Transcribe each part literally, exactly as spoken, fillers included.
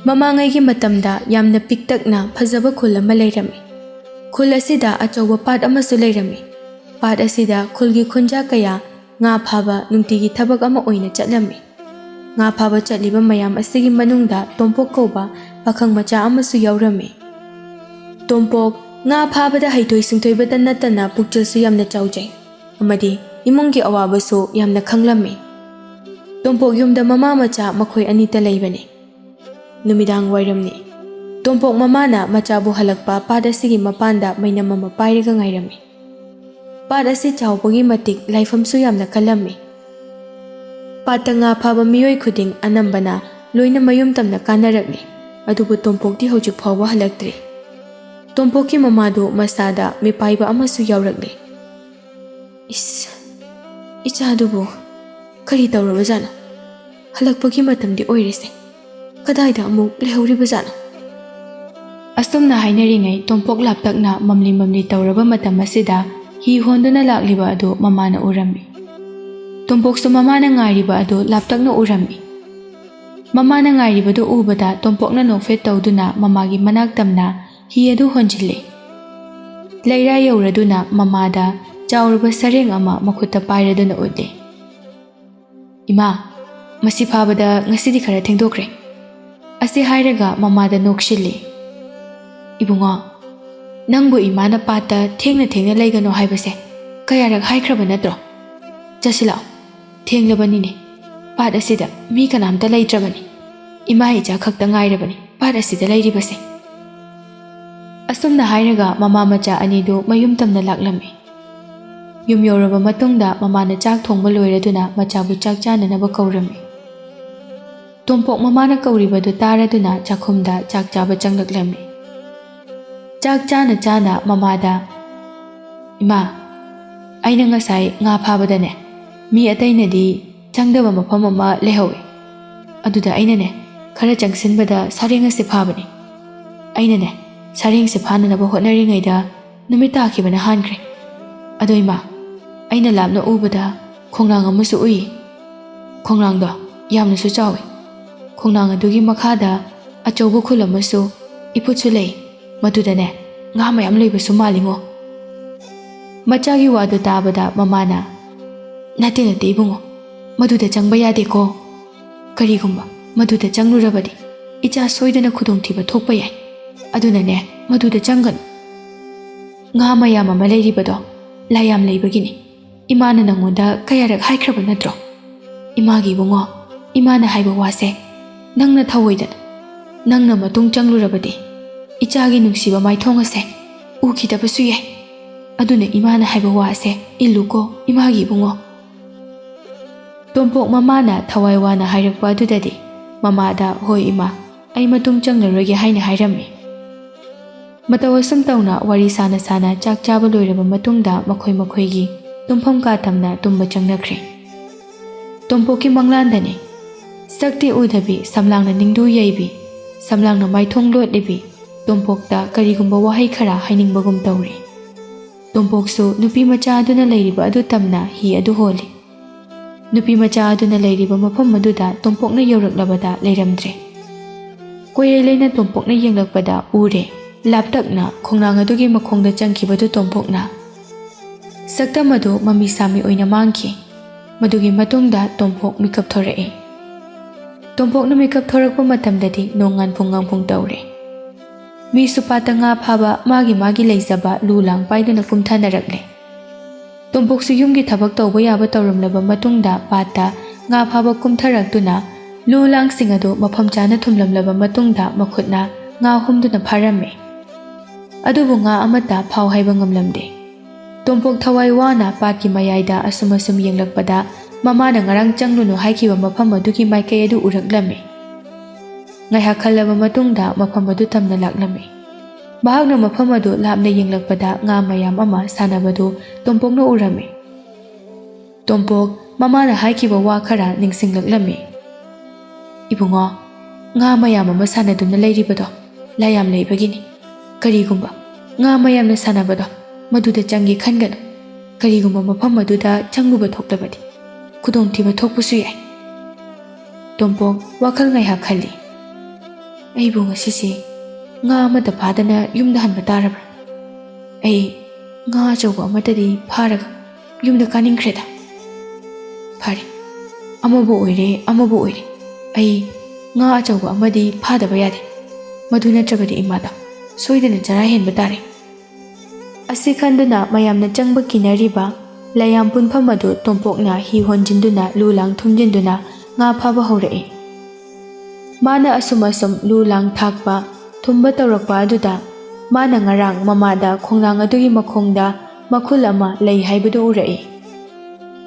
ꯃꯃꯥꯡꯉꯩꯒꯤ ꯃꯇꯝꯗ ꯌꯥꯝꯅ ꯄꯤꯛꯇꯛꯅ ꯐꯖꯕ ꯈꯨꯜ ꯑꯃ ꯂꯩꯔꯝꯃꯤ꯫ ꯈꯨꯜ ꯑꯁꯤꯗ ꯑꯆꯧꯕ ꯄꯥꯠ ꯑꯃꯁꯨ ꯂꯩꯔꯝꯃꯤ꯫ ꯄꯥꯠ ꯑꯁꯤꯗ ꯈꯨꯜꯒꯤ ꯈꯨꯟꯖꯥ ꯀꯌꯥ ꯉꯥ ꯐꯥꯕ ꯅꯨꯡꯇꯤꯒꯤ ꯊꯕꯛ ꯑꯃ ꯑꯣꯏꯅ ꯆꯠꯂꯝꯃꯤ꯫ ꯉꯥ ꯐꯥꯕ ꯆꯠꯂꯤꯕ ꯃꯌꯥꯝ ꯑꯁꯤꯒꯤ ꯃꯅꯨꯡꯗ ꯇꯣꯝꯄꯣꯛ ꯀꯧꯕ ꯄꯥꯈꯪ ꯃꯆꯥ ꯑꯃꯁꯨ ꯌꯥꯎꯔꯝꯃꯤ꯫ ꯇꯣꯝꯄꯣꯛ ꯉꯥ ꯐꯥꯕꯗ ꯍꯩꯊꯣꯏ ꯁꯤꯡꯊꯣꯏꯕꯇ ꯅꯠꯇꯅ ꯄꯨꯛꯆꯦꯜꯁꯨ ꯌꯥꯝꯅ ꯆꯥꯎꯖꯩ ꯑꯃꯗꯤ ꯏꯃꯨꯡꯒꯤ ꯑꯋꯥꯕꯁꯨ ꯌꯥꯝꯅ ꯈꯪꯂꯝꯃꯤ꯫ ꯇꯣꯝꯄꯣꯛ ꯌꯨꯝꯗ ꯃꯃꯥ ꯃꯆꯥ ꯃꯈꯣꯏ ꯑꯅꯤꯇ ꯂꯩꯕꯅꯤ꯫ ꯅꯨꯃꯤꯗꯥꯡ ꯋꯥꯏꯔꯝꯅꯤ꯫ ꯇꯣꯝꯄꯣꯛ ꯃꯃꯥꯅ ꯃꯆꯥꯕꯨ ꯍꯜꯂꯛꯄ ꯄꯥꯠ ꯑꯁꯤꯒꯤ ꯃꯄꯥꯟꯗ ꯃꯩꯅꯝ ꯑꯃ ꯄꯥꯏꯔꯒ ꯉꯥꯏꯔꯝꯃꯤ꯫ ꯄꯥꯠ ꯑꯁꯤ ꯆꯥꯎꯕꯒꯤ ꯃꯇꯤꯛ ꯂꯥꯏꯐꯝꯁꯨ ꯌꯥꯝꯅ ꯀꯜꯂꯝꯃꯤ꯫ ꯄꯥꯠꯇ ꯉꯥ ꯐꯥꯕ ꯃꯤꯑꯣꯏ ꯈꯨꯗꯤꯡ ꯑꯅꯝꯕꯅ ꯂꯣꯏꯅ ꯃꯌꯨꯝ ꯇꯝꯅ ꯀꯥꯅꯔꯛꯂꯤ, ꯑꯗꯨꯕꯨ ꯇꯣꯝꯄꯣꯛꯇꯤ ꯍꯧꯖꯤꯛ ꯐꯥꯎꯕ ꯍꯜꯂꯛꯇ꯭ꯔꯤ꯫ ꯇꯣꯝꯄꯣꯛꯀꯤ ꯃꯃꯥꯗꯨ ꯃꯁꯥꯗ ꯃꯤꯄꯥꯏꯕ ꯑꯃꯁꯨ ꯌꯥꯎꯔꯛꯂꯤ꯫ ꯏꯁ, ꯏꯆꯥꯗꯨꯕꯨ ꯀꯔꯤ ꯇꯧꯔꯕꯖꯥꯠꯅꯣ? ꯍꯜꯂꯛꯄꯒꯤ ꯃꯇꯝꯗꯤ ꯑꯣꯏꯔꯦꯁꯦ꯫ ꯀꯗꯥꯏꯗ ꯑꯃꯨꯛ ꯂꯩꯍꯧꯔꯤꯕꯖꯥꯠꯅꯣ? ꯑꯁꯨꯝꯅ ꯍꯥꯏꯅꯔꯤꯉꯩ ꯇꯣꯝꯄꯣꯛ ꯂꯥꯞꯇꯛꯅ ꯃꯝꯂꯤ ꯃꯝꯂꯤ ꯇꯧꯔꯕ ꯃꯇꯝ ꯑꯁꯤꯗ ꯍꯤ ꯍꯣꯟꯗꯨꯅ ꯂꯥꯛꯂꯤꯕ ꯑꯗꯨ ꯃꯃꯥꯅ ꯎꯔꯝꯃꯤ꯫ ꯇꯣꯝꯄꯣꯛꯁꯨ ꯃꯃꯥꯅ ꯉꯥꯏꯔꯤꯕ ꯑꯗꯨ ꯂꯥꯞꯇꯛꯅ ꯎꯔꯝꯃꯤ꯫ ꯃꯃꯥꯅ ꯉꯥꯏꯔꯤꯕꯗꯨ ꯎꯕꯗ ꯇꯣꯝꯄꯣꯛꯅ ꯅꯣꯛꯐꯦꯠ ꯇꯧꯗꯨꯅ ꯃꯃꯥꯒꯤ ꯃꯅꯥꯛ ꯇꯝꯅ ꯍꯤ ꯑꯗꯨ ꯍꯣꯟꯖꯤꯜꯂꯤ꯫ ꯂꯩꯔꯥꯏ ꯌꯧꯔꯗꯨꯅ ꯃꯃꯥꯗ ꯆꯥꯎꯔꯕ ꯁꯔꯦꯡ ꯑꯃ ꯃꯈꯨꯠꯇ ꯄꯥꯏꯔꯗꯨꯅ ꯎꯠꯂꯤ꯫ "ꯏꯃꯥ, ꯃꯁꯤ ꯐꯥꯕꯗ ꯉꯁꯤꯗꯤ ꯈꯔ ꯊꯦꯡꯗꯣꯛꯈ꯭ꯔꯦ꯫" ꯑꯁꯤ ꯍꯥꯏꯔꯒ ꯃꯃꯥꯗ ꯅꯣꯛꯁꯤꯜꯂꯤ꯫ "ꯏꯕꯨꯡꯉꯣ, ꯅꯪꯕꯨ ꯏꯃꯥꯅ ꯄꯥꯠꯇ ꯊꯦꯡꯅ ꯊꯦꯡꯅ ꯂꯩꯒꯅꯨ ꯍꯥꯏꯕꯁꯦ ꯀꯌꯥꯔꯛ ꯍꯥꯏꯈ꯭ꯔꯕ ꯅꯠꯇ꯭ꯔꯣ? ꯆꯠꯁꯤ ꯂꯥꯛꯑꯣ, ꯊꯦꯡꯂꯕꯅꯤꯅꯦ꯫ ꯄꯥꯠ ꯑꯁꯤꯗ ꯃꯤ ꯀꯅꯥꯝꯇ ꯂꯩꯇ꯭ꯔꯕꯅꯤ꯫ ꯏꯃꯥ ꯏꯆꯥ ꯈꯛꯇ ꯉꯥꯏꯔꯕꯅꯤ ꯄꯥꯠ ꯑꯁꯤꯗ ꯂꯩꯔꯤꯕꯁꯦ꯫" ꯑꯁꯨꯝꯅ ꯍꯥꯏꯔꯒ ꯃꯃꯥ ꯃꯆꯥ ꯑꯅꯤꯗꯨ ꯃꯌꯨꯝ ꯇꯝꯅ ꯂꯥꯛꯂꯝꯃꯤ꯫ ꯌꯨꯝ ꯌꯧꯔꯕ ꯃꯇꯨꯡꯗ ꯃꯃꯥꯅ ꯆꯥꯛ ꯊꯣꯡꯕ ꯂꯣꯏꯔꯗꯨꯅ ꯃꯆꯥꯕꯨ ꯆꯥꯛ ꯆꯥꯅꯅꯕ ꯀꯧꯔꯝꯃꯤ꯫ ꯇꯣꯝꯄꯣꯛ ꯃꯃꯥꯅ ꯀꯧꯔꯤꯕꯗꯨ ꯇꯥꯔꯗꯨꯅ ꯆꯥꯛꯈꯨꯝꯗ ꯆꯥꯛ ꯆꯥꯕ ꯆꯪꯂꯛꯂꯝꯃꯤ꯫ ꯆꯥꯛ ꯆꯥꯅ ꯆꯥꯅ ꯃꯃꯥꯗ, "ꯏꯃꯥ, ꯑꯩꯅ ꯉꯁꯥꯏ ꯉꯥ ꯐꯥꯕꯗꯅꯦ, ꯃꯤ ꯑꯇꯩꯅꯗꯤ ꯆꯪꯗꯕ ꯃꯐꯝ ꯑꯃ ꯂꯩꯍꯧꯋꯤ꯫ ꯑꯗꯨꯗ ꯑꯩꯅꯅꯦ, ꯈꯔ ꯆꯪꯁꯤꯟꯕꯗ ꯁꯥꯔꯦꯡ ꯑꯁꯤ ꯐꯥꯕꯅꯤ꯫ ꯑꯩꯅꯅꯦ, ꯁꯥꯔꯦꯡꯁꯦ ꯐꯥꯅꯅꯕ ꯍꯣꯠꯅꯔꯤꯉꯩꯗ ꯅꯨꯃꯤꯠ ꯇꯥꯈꯤꯕꯅ ꯍꯥꯟꯈ꯭ꯔꯦ꯫ ꯑꯗꯣ ꯏꯃꯥ, ꯑꯩꯅ ꯂꯥꯞꯅ ꯎꯕꯗ ꯈꯣꯡꯅꯥꯡ ꯑꯃꯁꯨ ꯎꯏ꯫ ꯈꯣꯡꯅꯥꯡꯗꯣ ꯌꯥꯝꯅꯁꯨ ꯆꯥꯎꯏ꯫ ꯈꯣꯡꯅꯥꯡ ꯑꯗꯨꯒꯤ ꯃꯈꯥꯗ ꯑꯆꯧꯕ ꯈꯨꯜ ꯑꯃꯁꯨ ꯏꯐꯨꯠꯁꯨ ꯂꯩ꯫ ꯃꯗꯨꯗꯅꯦ, ꯉꯥ ꯃꯌꯥꯝ ꯂꯩꯕꯁꯨ ꯃꯥꯜꯂꯤꯉꯣ꯫ ꯃꯆꯥꯒꯤ ꯋꯥꯗꯨ ꯇꯥꯕꯗ ꯃꯃꯥꯅ, "ꯅꯠꯇꯦ, ꯅꯠꯇꯦ ꯏꯕꯨꯡꯉꯣ, ꯃꯗꯨꯗ ꯆꯪꯕ ꯌꯥꯗꯦꯀꯣ꯫ ꯀꯔꯤꯒꯨꯝꯕ ꯃꯗꯨꯗ ꯆꯪꯂꯨꯔꯕꯗꯤ ꯏꯆꯥ ꯁꯣꯏꯗꯅ ꯈꯨꯗꯣꯡꯊꯤꯕ ꯊꯣꯛꯄ ꯌꯥꯏ꯫ ꯑꯗꯨꯅꯅꯦ, ꯃꯗꯨꯗ ꯆꯪꯒꯅꯨ꯫ ꯉꯥ ꯃꯌꯥꯝ ꯑꯃ ꯂꯩꯔꯤꯕꯗꯣ ꯂꯥꯏ ꯌꯥꯝ ꯂꯩꯕꯒꯤꯅꯤ꯫ ꯏꯃꯥꯅ ꯅꯪꯉꯣꯟꯗ ꯀꯌꯥꯔꯛ ꯍꯥꯏꯈ꯭ꯔꯕ ꯅꯠꯇ꯭ꯔꯣ? ꯏꯃꯥꯒꯤ ꯏꯕꯨꯡꯉꯣ, ꯏꯃꯥꯅ ꯍꯥꯏꯕ ꯋꯥꯁꯦ ꯅꯪꯅ ꯊꯧꯑꯣꯏꯗꯅ, ꯅꯪꯅ ꯃꯇꯨꯡ ꯆꯪꯂꯨꯔꯕꯗꯤ ꯏꯆꯥꯒꯤ ꯅꯨꯡꯁꯤꯕ ꯃꯥꯏꯊꯣꯡ ꯑꯁꯦ ꯎꯈꯤꯗꯕꯁꯨ ꯌꯥꯏ꯫ ꯑꯗꯨꯅ ꯏꯃꯥꯅ ꯍꯥꯏꯕ ꯋꯥ ꯑꯁꯦ ꯏꯜꯂꯨꯀꯣ, ꯏꯃꯥꯒꯤ ꯏꯕꯨꯡꯉꯣ꯫" ꯇꯣꯝꯄꯣꯛ ꯃꯃꯥꯅ ꯊꯋꯥꯏ ꯋꯥꯅ ꯍꯥꯏꯔꯛꯄ ꯑꯗꯨꯗꯗꯤ ꯃꯃꯥꯗ, "ꯍꯣꯏ ꯏꯃꯥ, ꯑꯩ ꯃꯇꯨꯡ ꯆꯪꯂꯔꯣꯏꯒꯦ" ꯍꯥꯏꯅ ꯍꯥꯏꯔꯝꯃꯤ꯫ ꯃꯇꯧ ꯑꯁꯨꯝ ꯇꯧꯅ ꯋꯥꯔꯤ ꯁꯥꯅ ꯁꯥꯅ ꯆꯥꯛ ꯆꯥꯕ ꯂꯣꯏꯔꯕ ꯃꯇꯨꯡꯗ ꯃꯈꯣꯏ ꯃꯈꯣꯏꯒꯤ ꯇꯨꯝꯐꯝ ꯀꯥ ꯇꯝꯅ ꯇꯨꯝꯕ ꯆꯪꯅꯈ꯭ꯔꯦ꯫ ꯇꯣꯝꯄꯣꯛꯀꯤ ꯃꯪꯂꯥꯟꯗꯅꯤ꯫ ꯁꯛꯇꯤ ꯎꯗꯕꯤ, ꯁꯝꯂꯥꯡꯅ ꯅꯤꯡꯗꯨ ꯌꯩꯕꯤ, ꯁꯝꯂꯥꯡꯅ ꯃꯥꯏꯊꯣꯡ ꯂꯣꯠꯂꯤꯕꯤ ꯇꯣꯝꯄꯣꯛꯇ ꯀꯔꯤꯒꯨꯝꯕ ꯋꯥꯍꯩ ꯈꯔ ꯍꯥꯏꯅꯤꯡꯕꯒꯨꯝ ꯇꯧꯔꯦ꯫ ꯇꯣꯝꯄꯣꯛꯁꯨ ꯅꯨꯄꯤ ꯃꯆꯥ ꯑꯗꯨꯅ ꯂꯩꯔꯤꯕ ꯑꯗꯨ ꯇꯝꯅ ꯍꯤ ꯑꯗꯨ ꯍꯣꯜꯂꯤ꯫ ꯅꯨꯄꯤ ꯃꯆꯥ ꯑꯗꯨꯅ ꯂꯩꯔꯤꯕ ꯃꯐꯝ ꯑꯗꯨꯗ ꯇꯣꯝꯄꯣꯛꯅ ꯌꯧꯔꯛꯂꯕꯗ ꯂꯩꯔꯝꯗ꯭ꯔꯦ꯫ ꯀꯣꯏꯔꯦ ꯂꯩꯅ ꯇꯣꯝꯄꯣꯛꯅ ꯌꯦꯡꯂꯛꯄꯗ ꯎꯔꯦ, ꯂꯥꯞꯇꯛꯅ ꯈꯣꯡꯅꯥꯡ ꯑꯗꯨꯒꯤ ꯃꯈꯣꯡꯗ ꯆꯪꯈꯤꯕꯗꯨ ꯇꯣꯝꯄꯣꯛꯅ꯫ ꯁꯛꯇꯝ ꯑꯗꯨ ꯃꯃꯤ ꯁꯥꯃꯤ ꯑꯣꯏꯅ ꯃꯥꯡꯈꯤ꯫ ꯃꯗꯨꯒꯤ ꯃꯇꯨꯡꯗ ꯇꯣꯝꯄꯣꯛ ꯃꯤꯀꯞ ꯊꯣꯔꯛꯏ꯫ ꯇꯣꯝꯄꯣꯛꯅ ꯃꯤꯀꯞ ꯊꯣꯔꯛꯄ ꯃꯇꯝꯗꯗꯤ ꯅꯣꯡ ꯉꯥꯟꯐꯨꯡ ꯉꯥꯡꯐꯨꯡ ꯇꯧꯔꯦ꯫ ꯃꯤꯁꯨ ꯄꯥꯠꯇ ꯉꯥ ꯐꯥꯕ ꯃꯥꯒꯤ ꯃꯥꯒꯤ ꯂꯩꯖꯕ ꯂꯨ ꯂꯥꯡ ꯄꯥꯏꯗꯨꯅ ꯀꯨꯝꯊꯅꯔꯛꯂꯦ꯫ ꯇꯣꯝꯄꯣꯛꯁꯨ ꯌꯨꯝꯒꯤ ꯊꯕꯛ ꯇꯧꯕ ꯌꯥꯕ ꯇꯧꯔꯝꯂꯕ ꯃꯇꯨꯡꯗ ꯄꯥꯠꯇ ꯉꯥ ꯐꯥꯕ ꯀꯨꯝꯊꯔꯛꯇꯨꯅ ꯂꯨ ꯂꯥꯡꯁꯤꯡ ꯑꯗꯨ ꯃꯐꯝ ꯆꯥꯅ ꯊꯨꯝꯂꯝꯂꯕ ꯃꯇꯨꯡꯗ ꯃꯈꯨꯠꯅ ꯉꯥ ꯍꯨꯝꯗꯨꯅ ꯐꯥꯔꯝꯃꯤ꯫ ꯑꯗꯨꯕꯨ ꯉꯥ ꯑꯃꯠꯇ ꯐꯥꯎ ꯍꯥꯏꯕ ꯉꯝꯂꯝꯗꯦ꯫ ꯇꯣꯝꯄꯣꯛ ꯊꯋꯥꯏ ꯋꯥꯅ ꯄꯥꯠꯀꯤ ꯃꯌꯥꯏꯗ ꯑꯁꯨꯝ ꯑꯁꯨꯝ ꯌꯦꯡꯂꯛꯄꯗ ꯃꯃꯥꯅ ꯉꯔꯥꯡ ꯆꯪꯂꯨꯅꯨ ꯍꯥꯏꯈꯤꯕ ꯃꯐꯝ ꯑꯗꯨꯒꯤ ꯃꯥꯏꯀꯩ ꯑꯗꯨ ꯎꯔꯛꯂꯝꯃꯤ꯫ ꯉꯥꯏꯍꯥꯛ ꯈꯜꯂꯕ ꯃꯇꯨꯡꯗ ꯃꯐꯝ ꯑꯗꯨ ꯇꯝꯅ ꯂꯥꯛꯂꯝꯃꯤ꯫ ꯃꯍꯥꯛꯅ ꯃꯐꯝ ꯑꯗꯨ ꯂꯥꯞꯅ ꯌꯦꯡꯂꯛꯄꯗ ꯉꯥ ꯃꯌꯥꯝ ꯑꯃ ꯁꯥꯟꯅꯕꯗꯨ ꯇꯣꯝꯄꯣꯛꯅ ꯎꯔꯝꯃꯤ꯫ ꯇꯣꯝꯄꯣꯛ ꯃꯃꯥꯅ ꯍꯥꯏꯈꯤꯕ ꯋꯥ ꯈꯔ ꯅꯤꯡꯁꯤꯡꯂꯛꯂꯝꯃꯤ꯫ "ꯏꯕꯨꯡꯉꯣ, ꯉꯥ ꯃꯌꯥꯝ ꯑꯃ ꯁꯥꯟꯅꯗꯨꯅ ꯂꯩꯔꯤꯕꯗꯣ ꯂꯥꯏ ꯌꯥꯝ ꯂꯩꯕꯒꯤꯅꯤ꯫ ꯀꯔꯤꯒꯨꯝꯕ ꯉꯥ ꯃꯌꯥꯝꯅ ꯁꯥꯟꯅꯕꯗꯣ ꯃꯗꯨꯗ ꯆꯪꯒꯦ ꯈꯟꯒꯅꯨ꯫ ꯀꯔꯤꯒꯨꯝꯕ ꯃꯐꯝ ꯑꯗꯨꯗ ꯆꯪꯂꯨꯕ ꯊꯣꯛꯂꯕꯗꯤ ꯈꯨꯗꯣꯡꯊꯤꯕ ꯊꯣꯛꯄꯁꯨ ꯌꯥꯏ꯫" ꯇꯣꯝꯄꯣꯛ ꯋꯥꯈꯜ ꯉꯥꯏꯍꯥꯛ ꯈꯜꯂꯤ꯫ ꯑꯩꯕꯨ ꯉꯁꯤꯁꯦ ꯉꯥ ꯑꯃꯠꯇ ꯐꯥꯗꯅ ꯌꯨꯝꯗ ꯍꯟꯕ ꯇꯥꯔꯕ꯭ꯔꯥ? ꯑꯩ ꯉꯥ ꯑꯆꯧꯕ ꯑꯃꯠꯇꯗꯤ ꯐꯥꯔꯒ ꯌꯨꯝꯗ ꯀꯥꯅꯤꯡꯈ꯭ꯔꯦꯗ꯫ ꯐꯔꯦ, ꯑꯃꯕꯨ ꯑꯣꯏꯔꯦ, ꯑꯃꯕꯨ ꯑꯣꯏꯔꯦ, ꯑꯩ ꯉꯥ ꯑꯆꯧꯕ ꯑꯃꯗꯤ ꯐꯥꯗꯕ ꯌꯥꯗꯦ꯫ ꯃꯗꯨ ꯅꯠꯇ꯭ꯔꯕꯗꯤ ꯏꯃꯥꯗ ꯁꯣꯏꯗꯅ ꯆꯔꯥ ꯍꯦꯟꯕ ꯇꯥꯔꯦ꯫ ꯑꯁꯤ ꯈꯟꯗꯨꯅ ꯃꯌꯥꯝꯅ ꯆꯪꯕ ꯀꯤꯅꯔꯤꯕ ꯂꯩꯌꯥꯝ ꯄꯨꯟꯐꯝ ꯑꯗꯨ ꯇꯣꯝꯄꯣꯛꯅ ꯍꯤ ꯍꯣꯟꯖꯤꯟꯗꯨꯅ ꯂꯨ ꯂꯥꯡ ꯊꯨꯝꯖꯤꯟꯗꯨꯅ ꯉꯥ ꯐꯥꯕ ꯍꯧꯔꯛꯏ꯫ ꯃꯥꯅ ꯑꯁꯨꯝ ꯑꯁꯨꯝ ꯂꯨ ꯂꯥꯡ ꯊꯥꯛꯄ ꯊꯨꯝꯕ ꯇꯧꯔꯛꯄ ꯑꯗꯨꯗ ꯃꯥꯅ ꯉꯔꯥꯡ ꯃꯃꯥꯗ ꯈꯣꯡꯅꯥꯡ ꯑꯗꯨꯒꯤ ꯃꯈꯣꯡꯗ ꯃꯈꯨꯜ ꯑꯃ ꯂꯩ ꯍꯥꯏꯕꯗꯨ ꯎꯔꯛꯏ꯫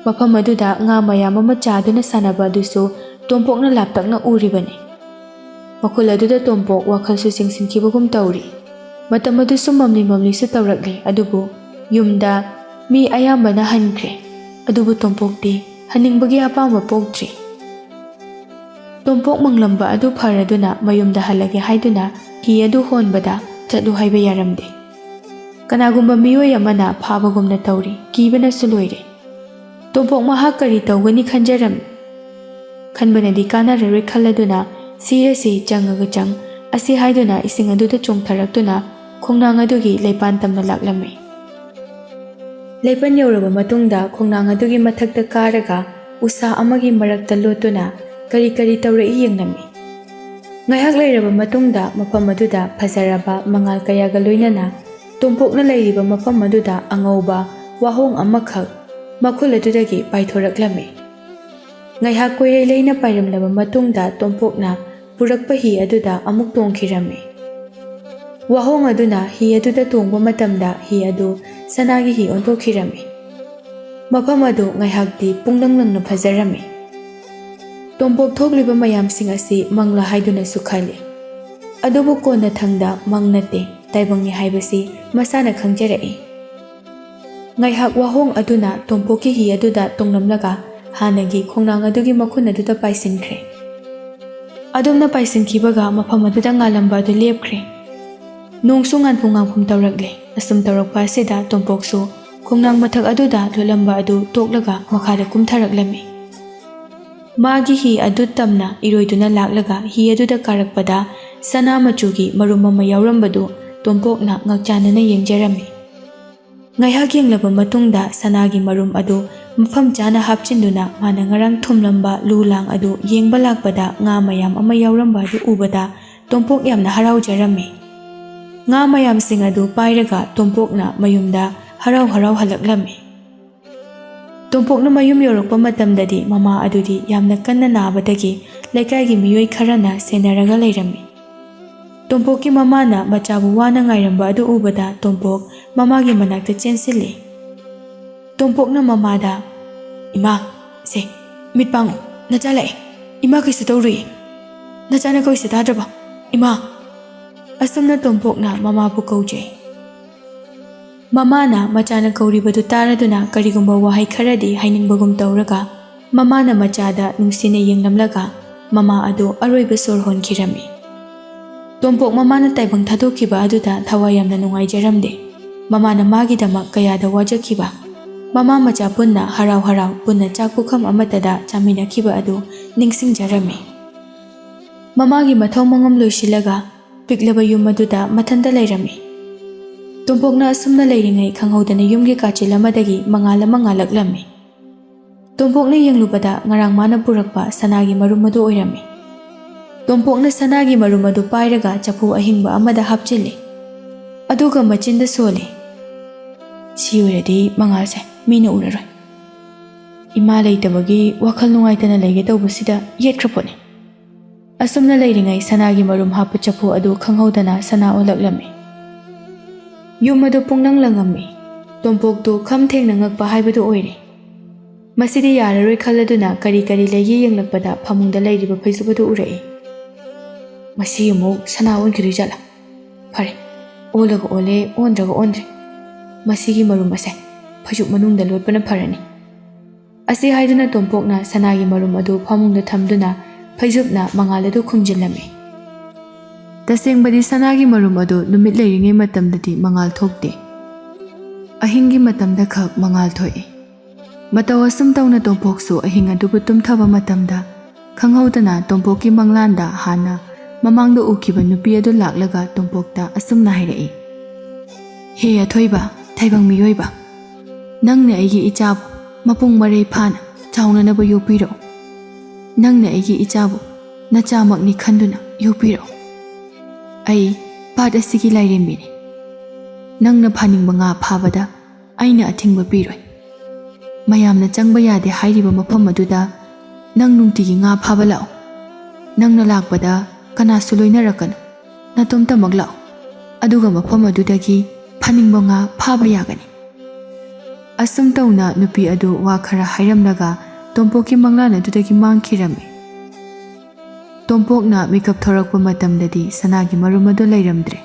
ꯃꯐꯝ ꯑꯗꯨꯗ ꯉꯥ ꯃꯌꯥꯝ ꯑꯃ ꯆꯥꯗꯨꯅ ꯁꯥꯟꯅꯕ ꯑꯗꯨꯁꯨ ꯇꯣꯝꯄꯣꯛꯅ ꯂꯥꯞꯇꯛꯅ ꯎꯔꯤꯕꯅꯤ꯫ ꯃꯈꯨꯜ ꯑꯗꯨꯗ ꯇꯣꯝꯄꯣꯛ ꯋꯥꯈꯜꯁꯨ ꯆꯤꯡꯁꯤꯟꯈꯤꯕꯒꯨꯝ ꯇꯧꯔꯤ꯫ ꯃꯇꯝ ꯑꯗꯨꯁꯨ ꯃꯝꯂꯤ ꯃꯝꯂꯤꯁꯨ ꯇꯧꯔꯛꯂꯤ, ꯑꯗꯨꯕꯨ ꯌꯨꯝꯗ ꯃꯤ ꯑꯌꯥꯝꯕꯅ ꯍꯟꯈ꯭ꯔꯦ꯫ ꯑꯗꯨꯕꯨ ꯇꯣꯝꯄꯣꯛꯇꯤ ꯍꯟꯅꯤꯡꯕꯒꯤ ꯑꯄꯥꯝꯕ ꯄꯣꯛꯇ꯭ꯔꯤ꯫ ꯇꯣꯝꯄꯣꯛ ꯃꯪꯂꯝꯕ ꯑꯗꯨ ꯐꯔꯗꯨꯅ ꯃꯌꯨꯝꯗ ꯍꯜꯂꯒꯦ ꯍꯥꯏꯗꯨꯅ ꯍꯤ ꯑꯗꯨ ꯍꯣꯟꯕꯗ ꯆꯠꯂꯨ ꯍꯥꯏꯕ ꯌꯥꯔꯝꯗꯦ꯫ ꯀꯅꯥꯒꯨꯝꯕ ꯃꯤꯑꯣꯏ ꯑꯃꯅ ꯐꯥꯕꯒꯨꯝꯅ ꯇꯧꯔꯤ, ꯀꯤꯕꯅꯁꯨ ꯂꯣꯏꯔꯦ꯫ ꯇꯣꯝꯄꯣꯛ ꯃꯍꯥꯛ ꯀꯔꯤ ꯇꯧꯒꯅꯤ ꯈꯟꯖꯔꯝꯃꯤ꯫ ꯈꯟꯕꯅꯗꯤ ꯀꯥꯟꯅꯔꯔꯣꯏ ꯈꯜꯂꯗꯨꯅ ꯁꯤꯔꯁꯤ ꯆꯪꯉꯒ ꯆꯪ ꯑꯁꯤ ꯍꯥꯏꯗꯨꯅ ꯏꯁꯤꯡ ꯑꯗꯨꯗ ꯆꯣꯡꯊꯔꯛꯇꯨꯅ ꯈꯣꯡꯅꯥꯡ ꯑꯗꯨꯒꯤ ꯂꯩꯄꯥꯟ ꯇꯝꯅ ꯂꯥꯛꯂꯝꯃꯤ꯫ ꯂꯩꯄꯟ ꯌꯧꯔꯕ ꯃꯇꯨꯡꯗ ꯈꯣꯡꯅꯥꯡ ꯑꯗꯨꯒꯤ ꯃꯊꯛꯇ ꯀꯥꯔꯒ ꯎꯁꯥ ꯑꯃꯒꯤ ꯃꯔꯛꯇ ꯂꯣꯠꯇꯨꯅ ꯀꯔꯤ ꯀꯔꯤ ꯇꯧꯔꯛꯏ ꯌꯦꯡꯂꯝꯃꯤ꯫ ꯉꯥꯏꯍꯥꯛ ꯂꯩꯔꯕ ꯃꯇꯨꯡꯗ ꯃꯐꯝ ꯑꯗꯨꯗ ꯐꯖꯔꯕ ꯃꯉꯥꯜ ꯀꯌꯥꯒ ꯂꯣꯏꯅꯅ ꯇꯣꯝꯄꯣꯛꯅ ꯂꯩꯔꯤꯕ ꯃꯐꯝ ꯑꯗꯨꯗ ꯑꯉꯧꯕ ꯋꯥꯍꯣꯡ ꯑꯃꯈꯛ ꯃꯈꯨꯜ ꯑꯗꯨꯗꯒꯤ ꯄꯥꯏꯊꯣꯔꯛꯂꯝꯃꯤ꯫ ꯉꯥꯏꯍꯥꯛ ꯀꯣꯏꯔꯩ ꯂꯩꯅ ꯄꯥꯏꯔꯝꯂꯕ ꯃꯇꯨꯡꯗ ꯇꯣꯝꯄꯣꯛꯅ ꯄꯨꯔꯛꯄ ꯍꯤ ꯑꯗꯨꯗ ꯑꯃꯨꯛ ꯇꯣꯡꯈꯤꯔꯝꯃꯤ꯫ ꯋꯥꯍꯣꯡ ꯑꯗꯨꯅ ꯍꯤ ꯑꯗꯨꯗ ꯇꯣꯡꯕ ꯃꯇꯝꯗ ꯍꯤ ꯑꯗꯨ ꯁꯅꯥꯒꯤ ꯍꯤ ꯑꯣꯟꯊꯣꯛꯈꯤꯔꯝꯃꯤ꯫ ꯃꯐꯝ ꯑꯗꯨ ꯉꯥꯏꯍꯥꯛꯇꯤ ꯄꯨꯡꯂꯪ ꯂꯪꯅ ꯐꯖꯔꯝꯃꯤ꯫ ꯇꯣꯝꯄꯣꯛ ꯊꯣꯛꯂꯤꯕ ꯃꯌꯥꯝꯁꯤꯡ ꯑꯁꯤ ꯃꯪꯂꯥ ꯍꯥꯏꯗꯨꯅꯁꯨ ꯈꯜꯂꯤ꯫ ꯑꯗꯨꯕꯨ ꯀꯣꯟꯅꯊꯪꯗ ꯃꯪ ꯅꯠꯇꯦ, ꯇꯥꯏꯕꯪꯅꯤ ꯍꯥꯏꯕꯁꯤ ꯃꯁꯥꯅ ꯈꯪꯖꯔꯛꯏ꯫ ꯉꯥꯏꯍꯥꯛ ꯋꯥꯍꯣꯡ ꯑꯗꯨꯅ ꯇꯣꯝꯄꯣꯛꯀꯤ ꯍꯤ ꯑꯗꯨꯗ ꯇꯣꯡꯂꯝꯂꯒ ꯍꯥꯟꯅꯒꯤ ꯈꯣꯡꯅꯥꯡ ꯑꯗꯨꯒꯤ ꯃꯈꯨꯟ ꯑꯗꯨꯗ ꯄꯥꯏꯁꯤꯟꯈ꯭ꯔꯦ꯫ ꯑꯗꯨꯝꯅ ꯄꯥꯏꯁꯤꯟꯈꯤꯕꯒ ꯃꯐꯝ ꯑꯗꯨꯗ ꯉꯥꯜꯂꯝꯕ ꯑꯗꯨ ꯂꯦꯞꯈ꯭ꯔꯦ꯫ ꯅꯣꯡꯁꯨ ꯉꯥꯟꯐꯨ ꯉꯥꯟꯐꯨꯝ ꯇꯧꯔꯛꯂꯦ꯫ ꯑꯁꯨꯝ ꯇꯧꯔꯛꯄ ꯑꯁꯤꯗ ꯇꯣꯝꯄꯣꯛꯁꯨ ꯈꯣꯡꯅꯥꯡ ꯃꯊꯛ ꯑꯗꯨꯗ ꯂꯣꯠꯂꯝꯕ ꯑꯗꯨ ꯇꯣꯛꯂꯒ ꯃꯈꯥꯗ ꯀꯨꯝꯊꯔꯛꯂꯝꯃꯤ꯫ ꯃꯥꯒꯤ ꯍꯤ ꯑꯗꯨ ꯇꯝꯅ ꯏꯔꯣꯏꯗꯨꯅ ꯂꯥꯛꯂꯒ ꯍꯤ ꯑꯗꯨꯗ ꯀꯥꯔꯛꯄꯗ ꯁꯅꯥ ꯃꯆꯨꯒꯤ ꯃꯔꯨꯝ ꯑꯃ ꯌꯥꯎꯔꯝꯕꯗꯨ ꯇꯣꯝꯄꯣꯛꯅ ꯉꯛꯆꯥꯟꯅꯅ ꯌꯦꯡꯖꯔꯝꯃꯤ꯫ ꯉꯥꯏꯍꯥꯛ ꯌꯦꯡꯂꯕ ꯃꯇꯨꯡꯗ ꯁꯅꯥꯒꯤ ꯃꯔꯨꯝ ꯑꯗꯨ ꯃꯐꯝ ꯆꯥꯅ ꯍꯥꯞꯆꯤꯟꯗꯨꯅ ꯃꯥꯅ ꯉꯔꯥꯡ ꯊꯨꯝꯂꯝꯕ ꯂꯨ ꯂꯥꯡ ꯑꯗꯨ ꯌꯦꯡꯕ ꯂꯥꯛꯄꯗ ꯉꯥ ꯃꯌꯥꯝ ꯑꯃ ꯌꯥꯎꯔꯝꯕ ꯑꯗꯨ ꯎꯕꯗ ꯇꯣꯝꯄꯣꯛ ꯌꯥꯝꯅ ꯍꯔꯥꯎꯖꯔꯝꯃꯤ꯫ ꯉꯥ ꯃꯌꯥꯝꯁꯤꯡ ꯑꯗꯨ ꯄꯥꯏꯔꯒ ꯇꯣꯝꯄꯣꯛꯅ ꯃꯌꯨꯝꯗ ꯍꯔꯥꯎ ꯍꯔꯥꯎ ꯍꯜꯂꯛꯂꯝꯃꯤ꯫ ꯇꯣꯝꯄꯣꯛꯅ ꯃꯌꯨꯝ ꯌꯧꯔꯛꯄ ꯃꯇꯝꯗꯗꯤ ꯃꯃꯥ ꯑꯗꯨꯗꯤ ꯌꯥꯝꯅ ꯀꯟꯅ ꯅꯥꯕꯗꯒꯤ ꯂꯩꯀꯥꯏꯒꯤ ꯃꯤꯑꯣꯏ ꯈꯔꯅ ꯁꯦꯟꯅꯔꯒ ꯂꯩꯔꯝꯃꯤ꯫ ꯇꯣꯝꯄꯣꯛꯀꯤ ꯃꯃꯥꯅ ꯃꯆꯥꯕꯨ ꯋꯥꯅ ꯉꯥꯏꯔꯝꯕ ꯑꯗꯨ ꯎꯕꯗ ꯇꯣꯝꯄꯣꯛ ꯃꯃꯥꯒꯤ ꯃꯅꯥꯛꯇ ꯆꯦꯟꯁꯤꯜꯂꯤ꯫ ꯇꯣꯝꯄꯣꯛꯅ ꯃꯃꯥꯗ, "ꯏꯃꯥ, ꯁꯦ, ꯃꯤꯠ ꯄꯥꯡꯉꯨ, ꯅꯆꯥ ꯂꯥꯛꯑꯦ꯫ ꯏꯃꯥ ꯀꯩꯁꯨ ꯇꯧꯔꯨꯏ꯫ ꯅꯆꯥꯅ ꯀꯧꯏꯁꯦ ꯇꯥꯗ꯭ꯔꯕ? ꯏꯃꯥ!" ꯑꯁꯨꯝꯅ ꯇꯣꯝꯄꯣꯛꯅ ꯃꯃꯥꯕꯨ ꯀꯧꯖꯩ꯫ ꯃꯃꯥꯅ ꯃꯆꯥꯅ ꯀꯧꯔꯤꯕꯗꯨ ꯇꯥꯔꯗꯨꯅ ꯀꯔꯤꯒꯨꯝꯕ ꯋꯥꯍꯩ ꯈꯔꯗꯤ ꯍꯥꯏꯅꯤꯡꯕꯒꯨꯝ ꯇꯧꯔꯒ ꯃꯃꯥꯅ ꯃꯆꯥꯗ ꯅꯨꯡꯁꯤꯅ ꯌꯦꯡꯂꯝꯂꯒ ꯃꯃꯥ ꯑꯗꯨ ꯑꯔꯣꯏꯕ ꯁꯣꯔ ꯍꯣꯟꯈꯤꯔꯝꯃꯤ꯫ ꯇꯣꯝꯄꯣꯛ ꯃꯃꯥꯅ ꯇꯥꯏꯕꯪ ꯊꯥꯗꯣꯛꯈꯤꯕ ꯑꯗꯨꯗ ꯊꯋꯥꯏ ꯌꯥꯝꯅ ꯅꯨꯡꯉꯥꯏꯖꯔꯝꯗꯦ꯫ ꯃꯃꯥꯅ ꯃꯥꯒꯤꯗꯃꯛ ꯀꯌꯥꯗ ꯋꯥꯖꯈꯤꯕ꯫ ꯃꯃꯥ ꯃꯆꯥ ꯄꯨꯟꯅ ꯍꯔꯥꯎ ꯍꯔꯥꯎ ꯄꯨꯟꯅ ꯆꯥꯛ ꯄꯨꯈꯝ ꯑꯃꯠꯇꯗ ꯆꯥꯃꯤꯟꯅꯈꯤꯕ ꯑꯗꯨ ꯅꯤꯡꯁꯤꯡꯖꯔꯝꯃꯤ꯫ ꯃꯃꯥꯒꯤ ꯃꯊꯧ ꯃꯉꯝ ꯂꯣꯏꯁꯤꯜꯂꯒ ꯄꯤꯛꯂꯕ ꯌꯨꯝ ꯑꯗꯨꯗ ꯃꯊꯟꯇ ꯂꯩꯔꯝꯃꯤ꯫ ꯇꯣꯝꯄꯣꯛꯅ ꯑꯁꯨꯝꯅ ꯂꯩꯔꯤꯉꯩ ꯈꯪꯍꯧꯗꯅ ꯌꯨꯝꯒꯤ ꯀꯥꯆꯤꯜ ꯑꯃꯗꯒꯤ ꯃꯉꯥꯜ ꯑꯃ ꯉꯥꯜꯂꯛꯂꯝꯃꯤ꯫ ꯇꯣꯝꯄꯣꯛꯅ ꯌꯦꯡꯂꯨꯕꯗ ꯉꯔꯥꯡ ꯃꯥꯅ ꯄꯨꯔꯛꯄ ꯁꯅꯥꯒꯤ ꯃꯔꯨꯝ ꯑꯗꯨ ꯑꯣꯏꯔꯝꯃꯤ꯫ ꯇꯣꯝꯄꯣꯛꯅ ꯁꯅꯥꯒꯤ ꯃꯔꯨꯝ ꯑꯗꯨ ꯄꯥꯏꯔꯒ ꯆꯐꯨ ꯑꯍꯤꯡꯕ ꯑꯃꯗ ꯍꯥꯞꯆꯤꯜꯂꯤ꯫ ꯑꯗꯨꯒ ꯃꯆꯤꯟꯗ ꯁꯣꯜꯂꯤ꯫ "ꯁꯤ ꯑꯣꯏꯔꯗꯤ ꯃꯉꯥꯜꯁꯦ ꯃꯤꯅ ꯎꯔꯔꯣꯏ꯫ ꯏꯃꯥ ꯂꯩꯇꯕꯒꯤ ꯋꯥꯈꯜ ꯅꯨꯡꯉꯥꯏꯇꯅ ꯂꯩꯒꯦ ꯇꯧꯕꯁꯤꯗ ꯌꯦꯠꯈ꯭ꯔ ꯄꯣꯠꯅꯤ"꯫ ꯑꯁꯨꯝꯅ ꯂꯩꯔꯤꯉꯩ ꯁꯅꯥꯒꯤ ꯃꯔꯨꯝ ꯍꯥꯞꯄ ꯆꯐꯨ ꯑꯗꯨ ꯈꯪꯍꯧꯗꯅ ꯁꯅꯥ ꯑꯣꯜꯂꯛꯂꯝꯃꯤ꯫ ꯌꯨꯝ ꯑꯗꯨ ꯄꯨꯡꯂꯪ ꯂꯪꯉꯝꯃꯤ꯫ ꯇꯣꯝꯄꯣꯛꯇꯨ ꯈꯝ ꯊꯦꯡꯅ ꯉꯛꯄ ꯍꯥꯏꯕꯗꯨ ꯑꯣꯏꯔꯦ꯫ ꯃꯁꯤꯗꯤ ꯌꯥꯔꯔꯣꯏ ꯈꯜꯂꯗꯨꯅ ꯀꯔꯤ ꯀꯔꯤ ꯂꯩꯒꯦ ꯌꯦꯡꯂꯛꯄꯗ ꯐꯃꯨꯡꯗ ꯂꯩꯔꯤꯕ ꯐꯩꯖꯨꯞ ꯑꯗꯨ ꯎꯔꯛꯏ꯫ "ꯃꯁꯤ ꯑꯃꯨꯛ ꯁꯅꯥ ꯑꯣꯟꯈꯤꯗꯣꯏ ꯖꯥꯠꯂꯥ? ꯐꯔꯦ, ꯑꯣꯜꯂꯒ ꯑꯣꯜꯂꯦ, ꯑꯣꯟꯗ꯭ꯔꯒ ꯑꯣꯟꯗ꯭ꯔꯦ꯫ ꯃꯁꯤꯒꯤ ꯃꯔꯨꯝ ꯑꯁꯦ ꯐꯩꯖꯨꯞ ꯃꯅꯨꯡꯗ ꯂꯣꯠꯄꯅ ꯐꯔꯅꯤ"꯫ ꯑꯁꯤ ꯍꯥꯏꯗꯨꯅ ꯇꯣꯝꯄꯣꯛꯅ ꯁꯅꯥꯒꯤ ꯃꯔꯨꯝ ꯑꯗꯨ ꯐꯃꯨꯡꯗ ꯊꯝꯗꯨꯅ ꯐꯩꯖꯨꯞꯅ ꯃꯉꯥꯜ ꯑꯗꯨ ꯈꯨꯝꯖꯤꯜꯂꯝꯃꯤ꯫ ꯇꯁꯦꯡꯕꯗꯤ ꯁꯅꯥꯒꯤ ꯃꯔꯨꯝ ꯑꯗꯨ ꯅꯨꯃꯤꯠ ꯂꯩꯔꯤꯉꯩ ꯃꯇꯝꯗꯗꯤ ꯃꯉꯥꯜ ꯊꯣꯛꯇꯦ꯫ ꯑꯍꯤꯡꯒꯤ ꯃꯇꯝꯗ ꯈꯛ ꯃꯉꯥꯜ ꯊꯣꯛꯏ꯫ ꯃꯇꯧ ꯑꯁꯨꯝ ꯇꯧꯅ ꯇꯣꯝꯄꯣꯛꯁꯨ ꯑꯍꯤꯡ ꯑꯗꯨꯕꯨ ꯇꯨꯝꯊꯕ ꯃꯇꯝꯗ ꯈꯪꯍꯧꯗꯅ ꯇꯣꯝꯄꯣꯛꯀꯤ ꯃꯪꯂꯥꯟꯗ ꯍꯥꯟꯅ ꯃꯃꯥꯡꯗ ꯎꯈꯤꯕ ꯅꯨꯄꯤ ꯑꯗꯨ ꯂꯥꯛꯂꯒ ꯇꯣꯝꯄꯣꯛꯇ ꯑꯁꯨꯝꯅ ꯍꯥꯏꯔꯛꯏ, "ꯍꯦ ꯑꯊꯣꯏꯕ, ꯇꯥꯏꯕꯪ ꯃꯤꯑꯣꯏꯕ, ꯅꯪꯅ ꯑꯩꯒꯤ ꯏꯆꯥꯕꯨ ꯃꯄꯨꯡ ꯃꯔꯩ ꯐꯥꯅ ꯆꯥꯎꯅꯅꯕ ꯌꯣꯛꯄꯤꯔꯛꯎ꯫ ꯅꯪꯅ ꯑꯩꯒꯤ ꯏꯆꯥꯕꯨ ꯅꯆꯥꯃꯛꯅꯤ ꯈꯟꯗꯨꯅ ꯌꯣꯛꯄꯤꯔꯛꯎ꯫ ꯑꯩ ꯄꯥꯠ ꯑꯁꯤꯒꯤ ꯂꯥꯏꯔꯦꯝꯕꯤꯅꯤ꯫ ꯅꯪꯅ ꯐꯥꯅꯤꯡꯕ ꯉꯥ ꯐꯥꯕꯗ ꯑꯩꯅ ꯑꯊꯤꯡꯕ ꯄꯤꯔꯣꯏ꯫ ꯃꯌꯥꯝꯅ ꯆꯪꯕ ꯌꯥꯗꯦ ꯍꯥꯏꯔꯤꯕ ꯃꯐꯝ ꯑꯗꯨꯗ ꯅꯪ ꯅꯨꯡꯇꯤꯒꯤ ꯉꯥ ꯐꯥꯕ ꯂꯥꯛꯎ꯫ ꯅꯪꯅ ꯂꯥꯛꯄꯗ ꯀꯅꯥꯁꯨ ꯂꯣꯏꯅꯔꯛꯀꯅꯨ꯫ ꯅꯇꯣꯝꯇꯃꯛ ꯂꯥꯛꯎ꯫ ꯑꯗꯨꯒ ꯃꯐꯝ ꯑꯗꯨꯗꯒꯤ ꯐꯥꯅꯤꯡꯕ ꯉꯥ ꯐꯥꯕ ꯌꯥꯒꯅꯤ꯫" ꯑꯁꯨꯝ ꯇꯧꯅ ꯅꯨꯄꯤ ꯑꯗꯨ ꯋꯥ ꯈꯔ ꯍꯥꯏꯔꯝꯂꯒ ꯇꯣꯝꯄꯣꯛꯀꯤ ꯃꯪꯂꯥꯟ ꯑꯗꯨꯗꯒꯤ ꯃꯥꯡꯈꯤꯔꯝꯃꯤ꯫ ꯇꯣꯝꯄꯣꯛꯅ ꯃꯤꯀꯞ ꯊꯣꯔꯛꯄ ꯃꯇꯝꯗꯗꯤ ꯁꯅꯥꯒꯤ ꯃꯔꯨꯝ ꯑꯗꯨ ꯂꯩꯔꯝꯗ꯭ꯔꯦ꯫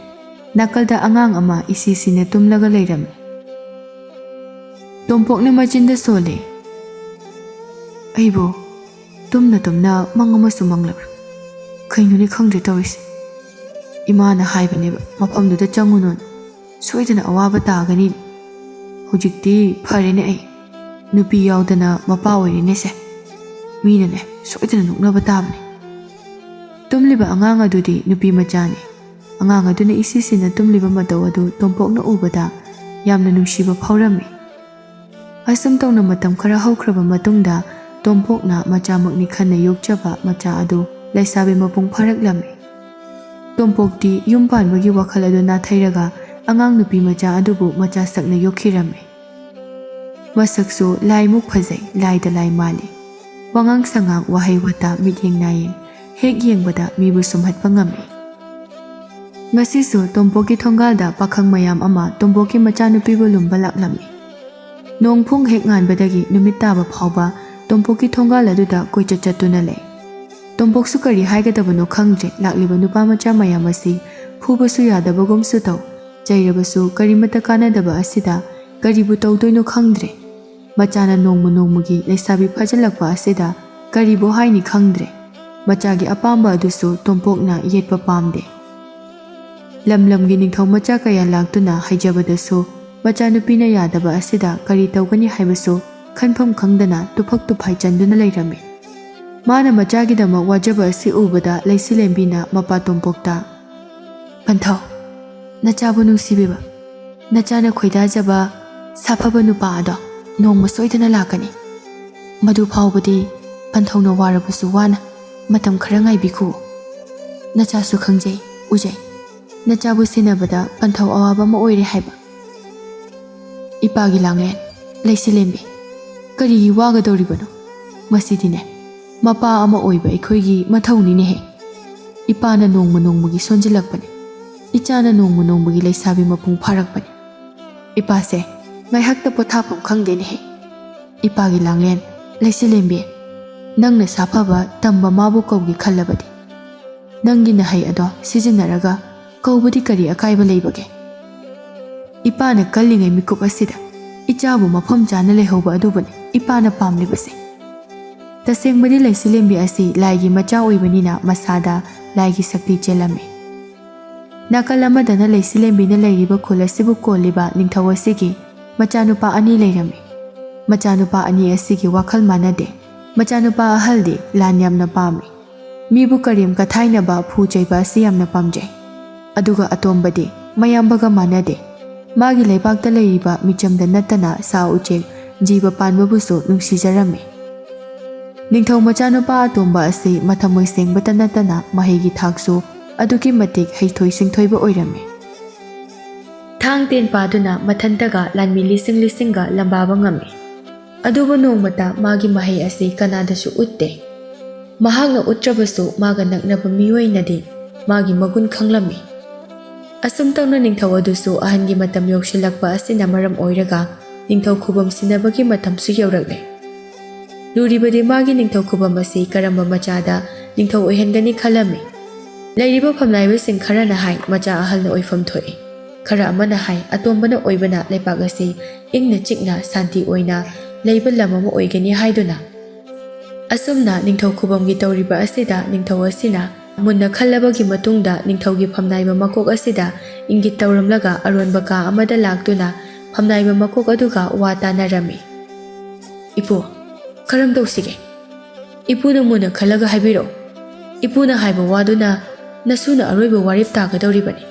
ꯅꯥꯀꯜꯗ ꯑꯉꯥꯡ ꯑꯃ ꯏꯁꯤ ꯁꯤꯅ ꯇꯨꯝꯂꯒ ꯂꯩꯔꯝꯃꯤ꯫ ꯇꯣꯝꯄꯣꯛꯅ ꯃꯆꯤꯟꯗ ꯁꯣꯜꯂꯦ, "ꯑꯩꯕꯨ ꯇꯨꯝꯅ ꯇꯨꯝꯅ ꯃꯪ ꯑꯃꯁꯨ ꯃꯪꯂꯕ꯭ꯔꯥ? ꯀꯩꯅꯣꯅꯦ, ꯈꯪꯗ꯭ꯔꯦ ꯇꯧꯔꯤꯁꯦ꯫ ꯏꯃꯥꯅ ꯍꯥꯏꯕꯅꯦꯕ, ꯃꯐꯝꯗꯨꯗ ꯆꯪꯉꯨꯅꯨꯅ꯫ ꯁꯣꯏꯗꯅ ꯑꯋꯥꯕ ꯇꯥꯒꯅꯤ꯫ ꯍꯧꯖꯤꯛꯇꯤ ꯐꯔꯦꯅꯦ ꯑꯩ꯫ ꯅꯨꯄꯤ ꯌꯥꯎꯗꯅ ꯃꯄꯥ ꯑꯣꯏꯔꯦꯅꯦꯁꯦ꯫ ꯃꯤꯅꯅꯦ, ꯁꯣꯏꯗꯅ ꯅꯣꯛꯅꯕ ꯇꯥꯕꯅꯦ꯫" ꯇꯨꯝꯂꯤꯕ ꯑꯉꯥꯡ ꯑꯗꯨꯗꯤ ꯅꯨꯄꯤ ꯃꯆꯥꯅꯤ꯫ ꯑꯉꯥꯡ ꯑꯗꯨꯅ ꯏꯁꯤ ꯁꯤꯅ ꯇꯨꯝꯂꯤꯕ ꯃꯇꯧ ꯑꯗꯨ ꯇꯣꯝꯄꯣꯛꯅ ꯎꯕꯗ ꯌꯥꯝꯅ ꯅꯨꯡꯁꯤꯕ ꯐꯥꯎꯔꯝꯃꯤ꯫ ꯑꯁꯨꯝ ꯇꯧꯅ ꯃꯇꯝ ꯈꯔ ꯍꯧꯈ꯭ꯔꯕ ꯃꯇꯨꯡꯗ ꯇꯣꯝꯄꯣꯛꯅ ꯃꯆꯥꯃꯛꯅꯤ ꯈꯟꯅ ꯌꯣꯛꯆꯕ ꯃꯆꯥ ꯑꯗꯨ ꯂꯩꯁꯥꯕꯤ ꯃꯄꯨꯡ ꯐꯥꯔꯛꯂꯝꯃꯤ꯫ ꯇꯣꯝꯄꯣꯛꯇꯤ ꯌꯨꯝ ꯄꯥꯟꯕꯒꯤ ꯋꯥꯈꯜ ꯑꯗꯨ ꯅꯥꯊꯩꯔꯒ ꯑꯉꯥꯡ ꯅꯨꯄꯤ ꯃꯆꯥ ꯑꯗꯨꯕꯨ ꯃꯆꯥ ꯁꯛꯅ ꯌꯣꯛꯈꯤꯔꯝꯃꯤ꯫ ꯃꯁꯛꯁꯨ ꯂꯥꯏꯃꯨꯛ ꯐꯖꯩ, ꯂꯥꯏꯗ ꯂꯥꯏ ꯃꯥꯜꯂꯤ꯫ ꯋꯥꯉꯥꯡ ꯁꯉꯥꯡ, ꯋꯥꯍꯩ ꯋꯥꯇꯥ, ꯃꯤꯠꯌꯦꯡ ꯅꯥꯌꯦꯡ, ꯍꯦꯛ ꯌꯦꯡꯕꯗ ꯃꯤꯕꯨ ꯁꯨꯝꯍꯠꯄ ꯉꯝꯃꯤ꯫ ꯉꯁꯤꯁꯨ ꯇꯣꯝꯄꯣꯛꯀꯤ ꯊꯣꯡꯒꯥꯜꯗ ꯄꯥꯈꯪ ꯃꯌꯥꯝ ꯑꯃ ꯇꯣꯝꯄꯣꯛꯀꯤ ꯃꯆꯥꯅꯨꯄꯤꯕꯨ ꯂꯨꯝꯕ ꯂꯥꯛꯂꯝꯃꯤ꯫ ꯅꯣꯡ ꯄꯨꯡ ꯍꯦꯛ ꯉꯥꯟꯕꯗꯒꯤ ꯅꯨꯃꯤꯠ ꯇꯥꯕ ꯐꯥꯎꯕ ꯇꯣꯝꯄꯣꯛꯀꯤ ꯊꯣꯡꯒꯥꯜ ꯑꯗꯨꯗ ꯀꯣꯏꯆꯠ ꯆꯠꯇꯨꯅ ꯂꯩ꯫ ꯇꯣꯝꯄꯣꯛꯁꯨ ꯀꯔꯤ ꯍꯥꯏꯒꯗꯕꯅꯣ ꯈꯪꯗ꯭ꯔꯦ꯫ ꯂꯥꯛꯂꯤꯕ ꯅꯨꯄꯥ ꯃꯆꯥ ꯃꯌꯥꯝ ꯑꯁꯤ ꯐꯨꯕꯁꯨ ꯌꯥꯗꯕꯒꯨꯝꯁꯨ ꯇꯧ, ꯆꯩꯔꯕꯁꯨ ꯀꯔꯤꯃꯠꯇ ꯀꯥꯟꯅꯗꯕ ꯑꯁꯤꯗ ꯀꯔꯤꯕꯨ ꯇꯧꯗꯣꯏꯅꯣ ꯈꯪꯗ꯭ꯔꯦ꯫ ꯃꯆꯥꯅ ꯅꯣꯡꯃ ꯅꯣꯡꯃꯒꯤ ꯂꯩꯁꯥꯕꯤ ꯐꯥꯖꯤꯜꯂꯛꯄ ꯑꯁꯤꯗ ꯀꯔꯤꯕꯨ ꯍꯥꯏꯅꯤ ꯈꯪꯗ꯭ꯔꯦ꯫ ꯃꯆꯥꯒꯤ ꯑꯄꯥꯝꯕ ꯑꯗꯨꯁꯨ ꯇꯣꯝꯄꯣꯛꯅ ꯌꯦꯠꯄ ꯄꯥꯝꯗꯦ꯫ ꯂꯝ ꯂꯝꯒꯤ ꯅꯤꯡꯊꯧ ꯃꯆꯥ ꯀꯌꯥ ꯂꯥꯛꯇꯨꯅ ꯍꯥꯏꯖꯕꯗꯁꯨ ꯃꯆꯥꯅꯨꯄꯤꯅ ꯌꯥꯗꯕ ꯑꯁꯤꯗ ꯀꯔꯤ ꯇꯧꯒꯅꯤ ꯍꯥꯏꯕꯁꯨ ꯈꯟꯐꯝ ꯈꯪꯗꯅ ꯇꯨꯐꯛ ꯇꯨꯐꯥꯏ ꯆꯟꯗꯨꯅ ꯂꯩꯔꯝꯃꯤ꯫ ꯃꯥꯅ ꯃꯆꯥꯒꯤꯗꯃꯛ ꯋꯥꯖꯕ ꯑꯁꯤ ꯎꯕꯗ ꯂꯩꯁꯤꯂꯦꯝꯕꯤꯅ ꯃꯄꯥ ꯇꯣꯝꯄꯣꯛꯇ, "ꯄꯟꯊꯧ, ꯅꯆꯥꯕꯨ ꯅꯨꯡꯁꯤꯕꯤꯕ, ꯅꯆꯥꯅ ꯈꯣꯏꯗꯥꯖꯕ ꯁꯥꯐꯕ ꯅꯨꯄꯥ ꯑꯗꯣ ꯅꯣꯡꯃ ꯁꯣꯏꯗꯅ ꯂꯥꯛꯀꯅꯤ꯫ ꯃꯗꯨ ꯐꯥꯎꯕꯗꯤ ꯄꯟꯊꯧꯅ ꯋꯥꯔꯕꯁꯨ ꯋꯥꯅ ꯃꯇꯝ ꯈꯔ ꯉꯥꯏꯕꯤꯈꯣ꯫ ꯅꯆꯥꯁꯨ ꯈꯪꯖꯩ, ꯎꯖꯩ, ꯅꯆꯥꯕꯨ ꯁꯦꯟꯅꯕꯗ ꯄꯟꯊꯧ ꯑꯋꯥꯕ ꯑꯃ ꯑꯣꯏꯔꯦ ꯍꯥꯏꯕ꯫" "ꯏꯄꯥꯒꯤ ꯂꯥꯡꯂꯦꯟ, ꯂꯩꯁꯤꯂꯦꯝꯕꯤ, ꯀꯔꯤꯒꯤ ꯋꯥꯒꯗꯧꯔꯤꯕꯅꯣ? ꯃꯁꯤꯗꯤꯅꯦ, ꯃꯄꯥ ꯑꯃ ꯑꯣꯏꯕ ꯑꯩꯈꯣꯏꯒꯤ ꯃꯊꯧꯅꯤꯅꯦꯍꯦ꯫ ꯏꯄꯥꯅ ꯅꯣꯡꯃ ꯅꯣꯡꯃꯒꯤ ꯁꯣꯟꯖꯤꯜꯂꯛꯄꯅꯦ꯫ ꯏꯆꯥꯅ ꯅꯣꯡꯃ ꯅꯣꯡꯃꯒꯤ ꯂꯩꯁꯥꯕꯤ ꯃꯄꯨꯡ ꯐꯥꯔꯛꯄꯅꯦ꯫ ꯏꯄꯥꯁꯦ ꯉꯥꯏꯍꯥꯛꯇ ꯄꯣꯊꯥꯐꯝ ꯈꯪꯗꯦꯅꯦꯍꯦ꯫ ꯏꯄꯥꯒꯤ ꯂꯥꯡꯂꯦꯟ, ꯂꯩꯁꯤꯂꯦꯝꯕꯤ, ꯅꯪꯅ ꯁꯥꯐꯕ ꯇꯝꯕ ꯃꯥꯕꯨ ꯀꯧꯒꯦ ꯈꯜꯂꯕꯗꯤ, ꯅꯪꯒꯤ ꯅꯍꯩ ꯑꯗꯣ ꯁꯤꯖꯤꯟꯅꯔꯒ ꯀꯧꯕꯗꯤ ꯀꯔꯤ ꯑꯀꯥꯏꯕ ꯂꯩꯕꯒꯦ? ꯏꯄꯥꯅ ꯀꯜꯂꯤꯉꯩ ꯃꯤꯀꯨꯞ ꯑꯁꯤꯗ ꯏꯆꯥꯕꯨ ꯃꯐꯝ ꯆꯥꯅ ꯂꯩꯍꯧꯕ ꯑꯗꯨꯕꯨꯅꯤ ꯏꯄꯥꯅ ꯄꯥꯝꯂꯤꯕꯁꯦ꯫" ꯇꯁꯦꯡꯕꯗꯤ ꯂꯩꯁꯤꯂꯦꯝꯕꯤ ꯑꯁꯤ ꯂꯥꯏꯒꯤ ꯃꯆꯥ ꯑꯣꯏꯕꯅꯤꯅ ꯃꯁꯥꯗ ꯂꯥꯏꯒꯤ ꯁꯛꯇꯤ ꯆꯦꯜꯂꯝꯃꯤ꯫ ꯅꯥꯀꯜ ꯑꯃꯗꯅ ꯂꯩꯁꯤꯂꯦꯝꯕꯤꯅ ꯂꯩꯔꯤꯕ ꯈꯨꯜ ꯑꯁꯤꯕꯨ ꯀꯣꯜꯂꯤꯕ ꯅꯤꯡꯊꯧ ꯑꯁꯤꯒꯤ ꯃꯆꯥꯅꯨꯄꯥ ꯑꯅꯤ ꯂꯩꯔꯝꯃꯤ꯫ ꯃꯆꯥꯅꯨꯄꯥ ꯑꯅꯤ ꯑꯁꯤꯒꯤ ꯋꯥꯈꯜ ꯃꯥꯟꯅꯗꯦ꯫ ꯃꯆꯥꯅꯨꯄꯥ ꯑꯍꯜꯗꯤ ꯂꯥꯟ ꯌꯥꯝꯅ ꯄꯥꯝꯃꯤ꯫ ꯃꯤꯕꯨ ꯀꯔꯦꯝ ꯀꯊꯥꯏꯅꯕ, ꯐꯨ ꯆꯩꯕ ꯑꯁꯤ ꯌꯥꯝꯅ ꯄꯥꯝꯖꯩ꯫ ꯑꯗꯨꯒ ꯑꯇꯣꯝꯕꯗꯤ ꯃꯌꯥꯝꯕꯒ ꯃꯥꯟꯅꯗꯦ꯫ ꯃꯥꯒꯤ ꯂꯩꯕꯥꯛꯇ ꯂꯩꯔꯤꯕ ꯃꯤꯆꯝꯗ ꯅꯠꯇꯅ ꯁꯥ ꯎꯆꯦꯛ, ꯖꯤꯕ ꯄꯥꯟꯕꯕꯨꯁꯨ ꯅꯨꯡꯁꯤꯖꯔꯝꯃꯤ꯫ ꯅꯤꯡꯊꯧ ꯃꯆꯥꯅꯨꯄꯥ ꯑꯇꯣꯝꯕ ꯑꯁꯤ ꯃꯊꯃꯣꯏ ꯁꯦꯡꯕꯇ ꯅꯠꯇꯅ ꯃꯍꯩꯒꯤ ꯊꯥꯛꯁꯨ ꯑꯗꯨꯛꯀꯤ ꯃꯇꯤꯛ ꯍꯩꯊꯣꯏ ꯁꯤꯡꯊꯣꯏꯕ ꯑꯣꯏꯔꯝꯃꯤ꯫ ꯊꯥꯡ ꯇꯦꯟ ꯄꯥꯗꯨꯅ ꯃꯊꯟꯇꯒ ꯂꯥꯟꯃꯤ ꯂꯤꯁꯤꯡ ꯂꯤꯁꯤꯡꯒ ꯂꯝꯕꯥꯕ ꯉꯝꯃꯤ꯫ ꯑꯗꯨꯕꯨ ꯅꯣꯡꯃꯇ ꯃꯥꯒꯤ ꯃꯍꯩ ꯑꯁꯤ ꯀꯅꯥꯗꯁꯨ ꯎꯠꯇꯦ꯫ ꯃꯍꯥꯛꯅ ꯎꯠꯇ꯭ꯔꯕꯁꯨ ꯃꯥꯒ ꯅꯛꯅꯕ ꯃꯤꯑꯣꯏꯅꯗꯤ ꯃꯥꯒꯤ ꯃꯒꯨꯟ ꯈꯪꯂꯝꯃꯤ꯫ ꯑꯁꯨꯝ ꯇꯧꯅ ꯅꯤꯡꯊꯧ ꯑꯗꯨꯁꯨ ꯑꯍꯟꯒꯤ ꯃꯇꯝ ꯌꯧꯁꯤꯜꯂꯛꯄ ꯑꯁꯤꯅ ꯃꯔꯝ ꯑꯣꯏꯔꯒ ꯅꯤꯡꯊꯧ ꯈꯨꯕꯝ ꯁꯤꯟꯅꯕꯒꯤ ꯃꯇꯝꯁꯨ ꯌꯧꯔꯛꯂꯦ꯫ ꯂꯨꯔꯤꯕꯗꯤ ꯃꯥꯒꯤ ꯅꯤꯡꯊꯧ ꯈꯨꯕꯝ ꯑꯁꯤ ꯀꯔꯝꯕ ꯃꯆꯥꯗ ꯅꯤꯡꯊꯧ ꯑꯣꯏꯍꯟꯒꯅꯤ ꯈꯜꯂꯝꯃꯤ꯫ ꯂꯩꯔꯤꯕ ꯐꯝꯅꯥꯏꯕꯁꯤꯡ ꯈꯔꯅ ꯍꯥꯏ ꯃꯆꯥ ꯑꯍꯜꯅ ꯑꯣꯏꯐꯝ ꯊꯣꯛꯏ꯫ ꯈꯔ ꯑꯃꯅ ꯍꯥꯏ ꯑꯇꯣꯝꯕꯅ ꯑꯣꯏꯕꯅ ꯂꯩꯄꯥꯛ ꯑꯁꯤ ꯏꯪꯅ ꯆꯤꯛꯅ ꯁꯥꯟꯇꯤ ꯑꯣꯏꯅ ꯂꯩꯕ ꯂꯝ ꯑꯃ ꯑꯣꯏꯒꯅꯤ ꯍꯥꯏꯗꯨꯅ꯫ ꯑꯁꯨꯝꯅ ꯅꯤꯡꯊꯧ ꯈꯨꯕꯝꯒꯤ ꯇꯧꯔꯤꯕ ꯑꯁꯤꯗ ꯅꯤꯡꯊꯧ ꯑꯁꯤꯅ ꯃꯨꯟꯅ ꯈꯜꯂꯕꯒꯤ ꯃꯇꯨꯡꯗ ꯅꯤꯡꯊꯧꯒꯤ ꯐꯝꯅꯥꯏꯕ ꯃꯀꯣꯛ ꯑꯁꯤꯗ ꯏꯪꯒꯤꯠ ꯇꯧꯔꯝꯂꯒ ꯑꯔꯣꯟꯕ ꯀꯥ ꯑꯃꯗ ꯂꯥꯛꯇꯨꯅ ꯐꯝꯅꯥꯏꯕ ꯃꯀꯣꯛ ꯑꯗꯨꯒ ꯋꯥ ꯇꯥꯅꯔꯝꯃꯤ꯫ "ꯏꯄꯨ, ꯀꯔꯝ ꯇꯧꯁꯤꯒꯦ? "ꯏꯄꯨꯅ ꯃꯨꯟꯅ ꯈꯜꯂꯒ ꯍꯥꯏꯕꯤꯔꯛꯎ꯫ ꯏꯄꯨꯅ ꯍꯥꯏꯕ ꯋꯥꯗꯨꯅ ꯅꯁꯨꯅ ꯑꯔꯣꯏꯕ ꯋꯥꯔꯦꯞ ꯇꯥꯒꯗꯧꯔꯤꯕꯅꯤ꯫"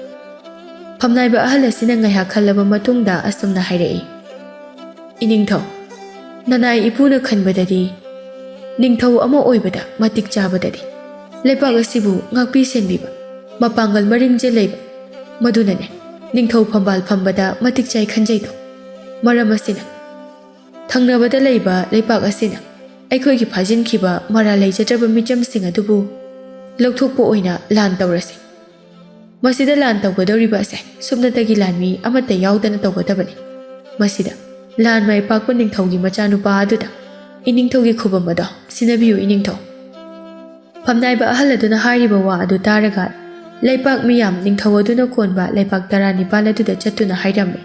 ꯐꯝꯅꯥꯏꯕ ꯑꯍꯜ ꯑꯁꯤꯅ ꯉꯥꯏꯍꯥꯛ ꯈꯜꯂꯕ ꯃꯇꯨꯡꯗ ꯑꯁꯨꯝꯅ ꯍꯥꯏꯔꯛꯏ, "ꯏꯅꯤꯡꯊꯧ, ꯅꯅꯥꯏ ꯏꯄꯨꯅ ꯈꯟꯕꯗꯗꯤ ꯅꯤꯡꯊꯧ ꯑꯃ ꯑꯣꯏꯕꯗ ꯃꯇꯤꯛ ꯆꯥꯕꯗꯗꯤ ꯂꯩꯄꯥꯛ ꯑꯁꯤꯕꯨ ꯉꯥꯛꯄꯤ ꯁꯦꯟꯕꯤꯕ, ꯃꯄꯥꯡꯒꯜ ꯃꯔꯤꯡꯖꯦꯜ ꯂꯩꯕ, ꯃꯗꯨꯅꯅꯦ ꯅꯤꯡꯊꯧ ꯐꯝꯕꯥꯜ ꯐꯝꯕꯗ ꯃꯇꯤꯛ ꯆꯥꯏ ꯈꯟꯖꯩꯗꯣ꯫ ꯃꯔꯝ ꯑꯁꯤꯅ ꯊꯪꯅꯕꯗ ꯂꯩꯕ ꯂꯩꯄꯥꯛ ꯑꯁꯤꯅ ꯑꯩꯈꯣꯏꯒꯤ ꯐꯥꯖꯤꯟꯈꯤꯕ ꯃꯔꯥꯜ ꯂꯩꯖꯗ꯭ꯔꯕ ꯃꯤꯆꯝꯁꯤꯡ ꯑꯗꯨꯕꯨ ꯂꯧꯊꯣꯛꯄ ꯑꯣꯏꯅ ꯂꯥꯟ ꯇꯧꯔꯁꯤ꯫ ꯃꯁꯤꯗ ꯂꯥꯟ ꯇꯧꯒꯗꯧꯔꯤꯕ ꯑꯁꯦ ꯁꯨꯞꯅꯇꯒꯤ ꯂꯥꯟꯃꯤ ꯑꯃꯠꯇ ꯌꯥꯎꯗꯅ ꯇꯧꯒꯗꯕꯅꯤ꯫ ꯃꯁꯤꯗ ꯂꯥꯟ ꯃꯥꯏ ꯄꯥꯛꯄ ꯅꯤꯡꯊꯧꯒꯤ ꯃꯆꯥꯅꯨꯄꯥ ꯑꯗꯨꯗ ꯏꯅꯤꯡꯊꯧꯒꯤ ꯈꯨꯕꯝ ꯑꯗꯣ ꯁꯤꯟꯅꯕꯤꯌꯨ ꯏꯅꯤꯡꯊꯧ꯫" ꯐꯝꯅꯥꯏꯕ ꯑꯍꯜ ꯑꯗꯨꯅ ꯍꯥꯏꯔꯤꯕ ꯋꯥ ꯑꯗꯨ ꯇꯥꯔꯒ ꯂꯩꯄꯥꯛ ꯃꯤꯌꯥꯝ ꯅꯤꯡꯊꯧ ꯑꯗꯨꯅ ꯀꯣꯟꯕ ꯂꯩꯄꯥꯛ ꯇꯔꯥꯅꯤꯄꯥꯜ ꯑꯗꯨꯗ ꯆꯠꯇꯨꯅ ꯍꯥꯏꯔꯝꯃꯤ꯫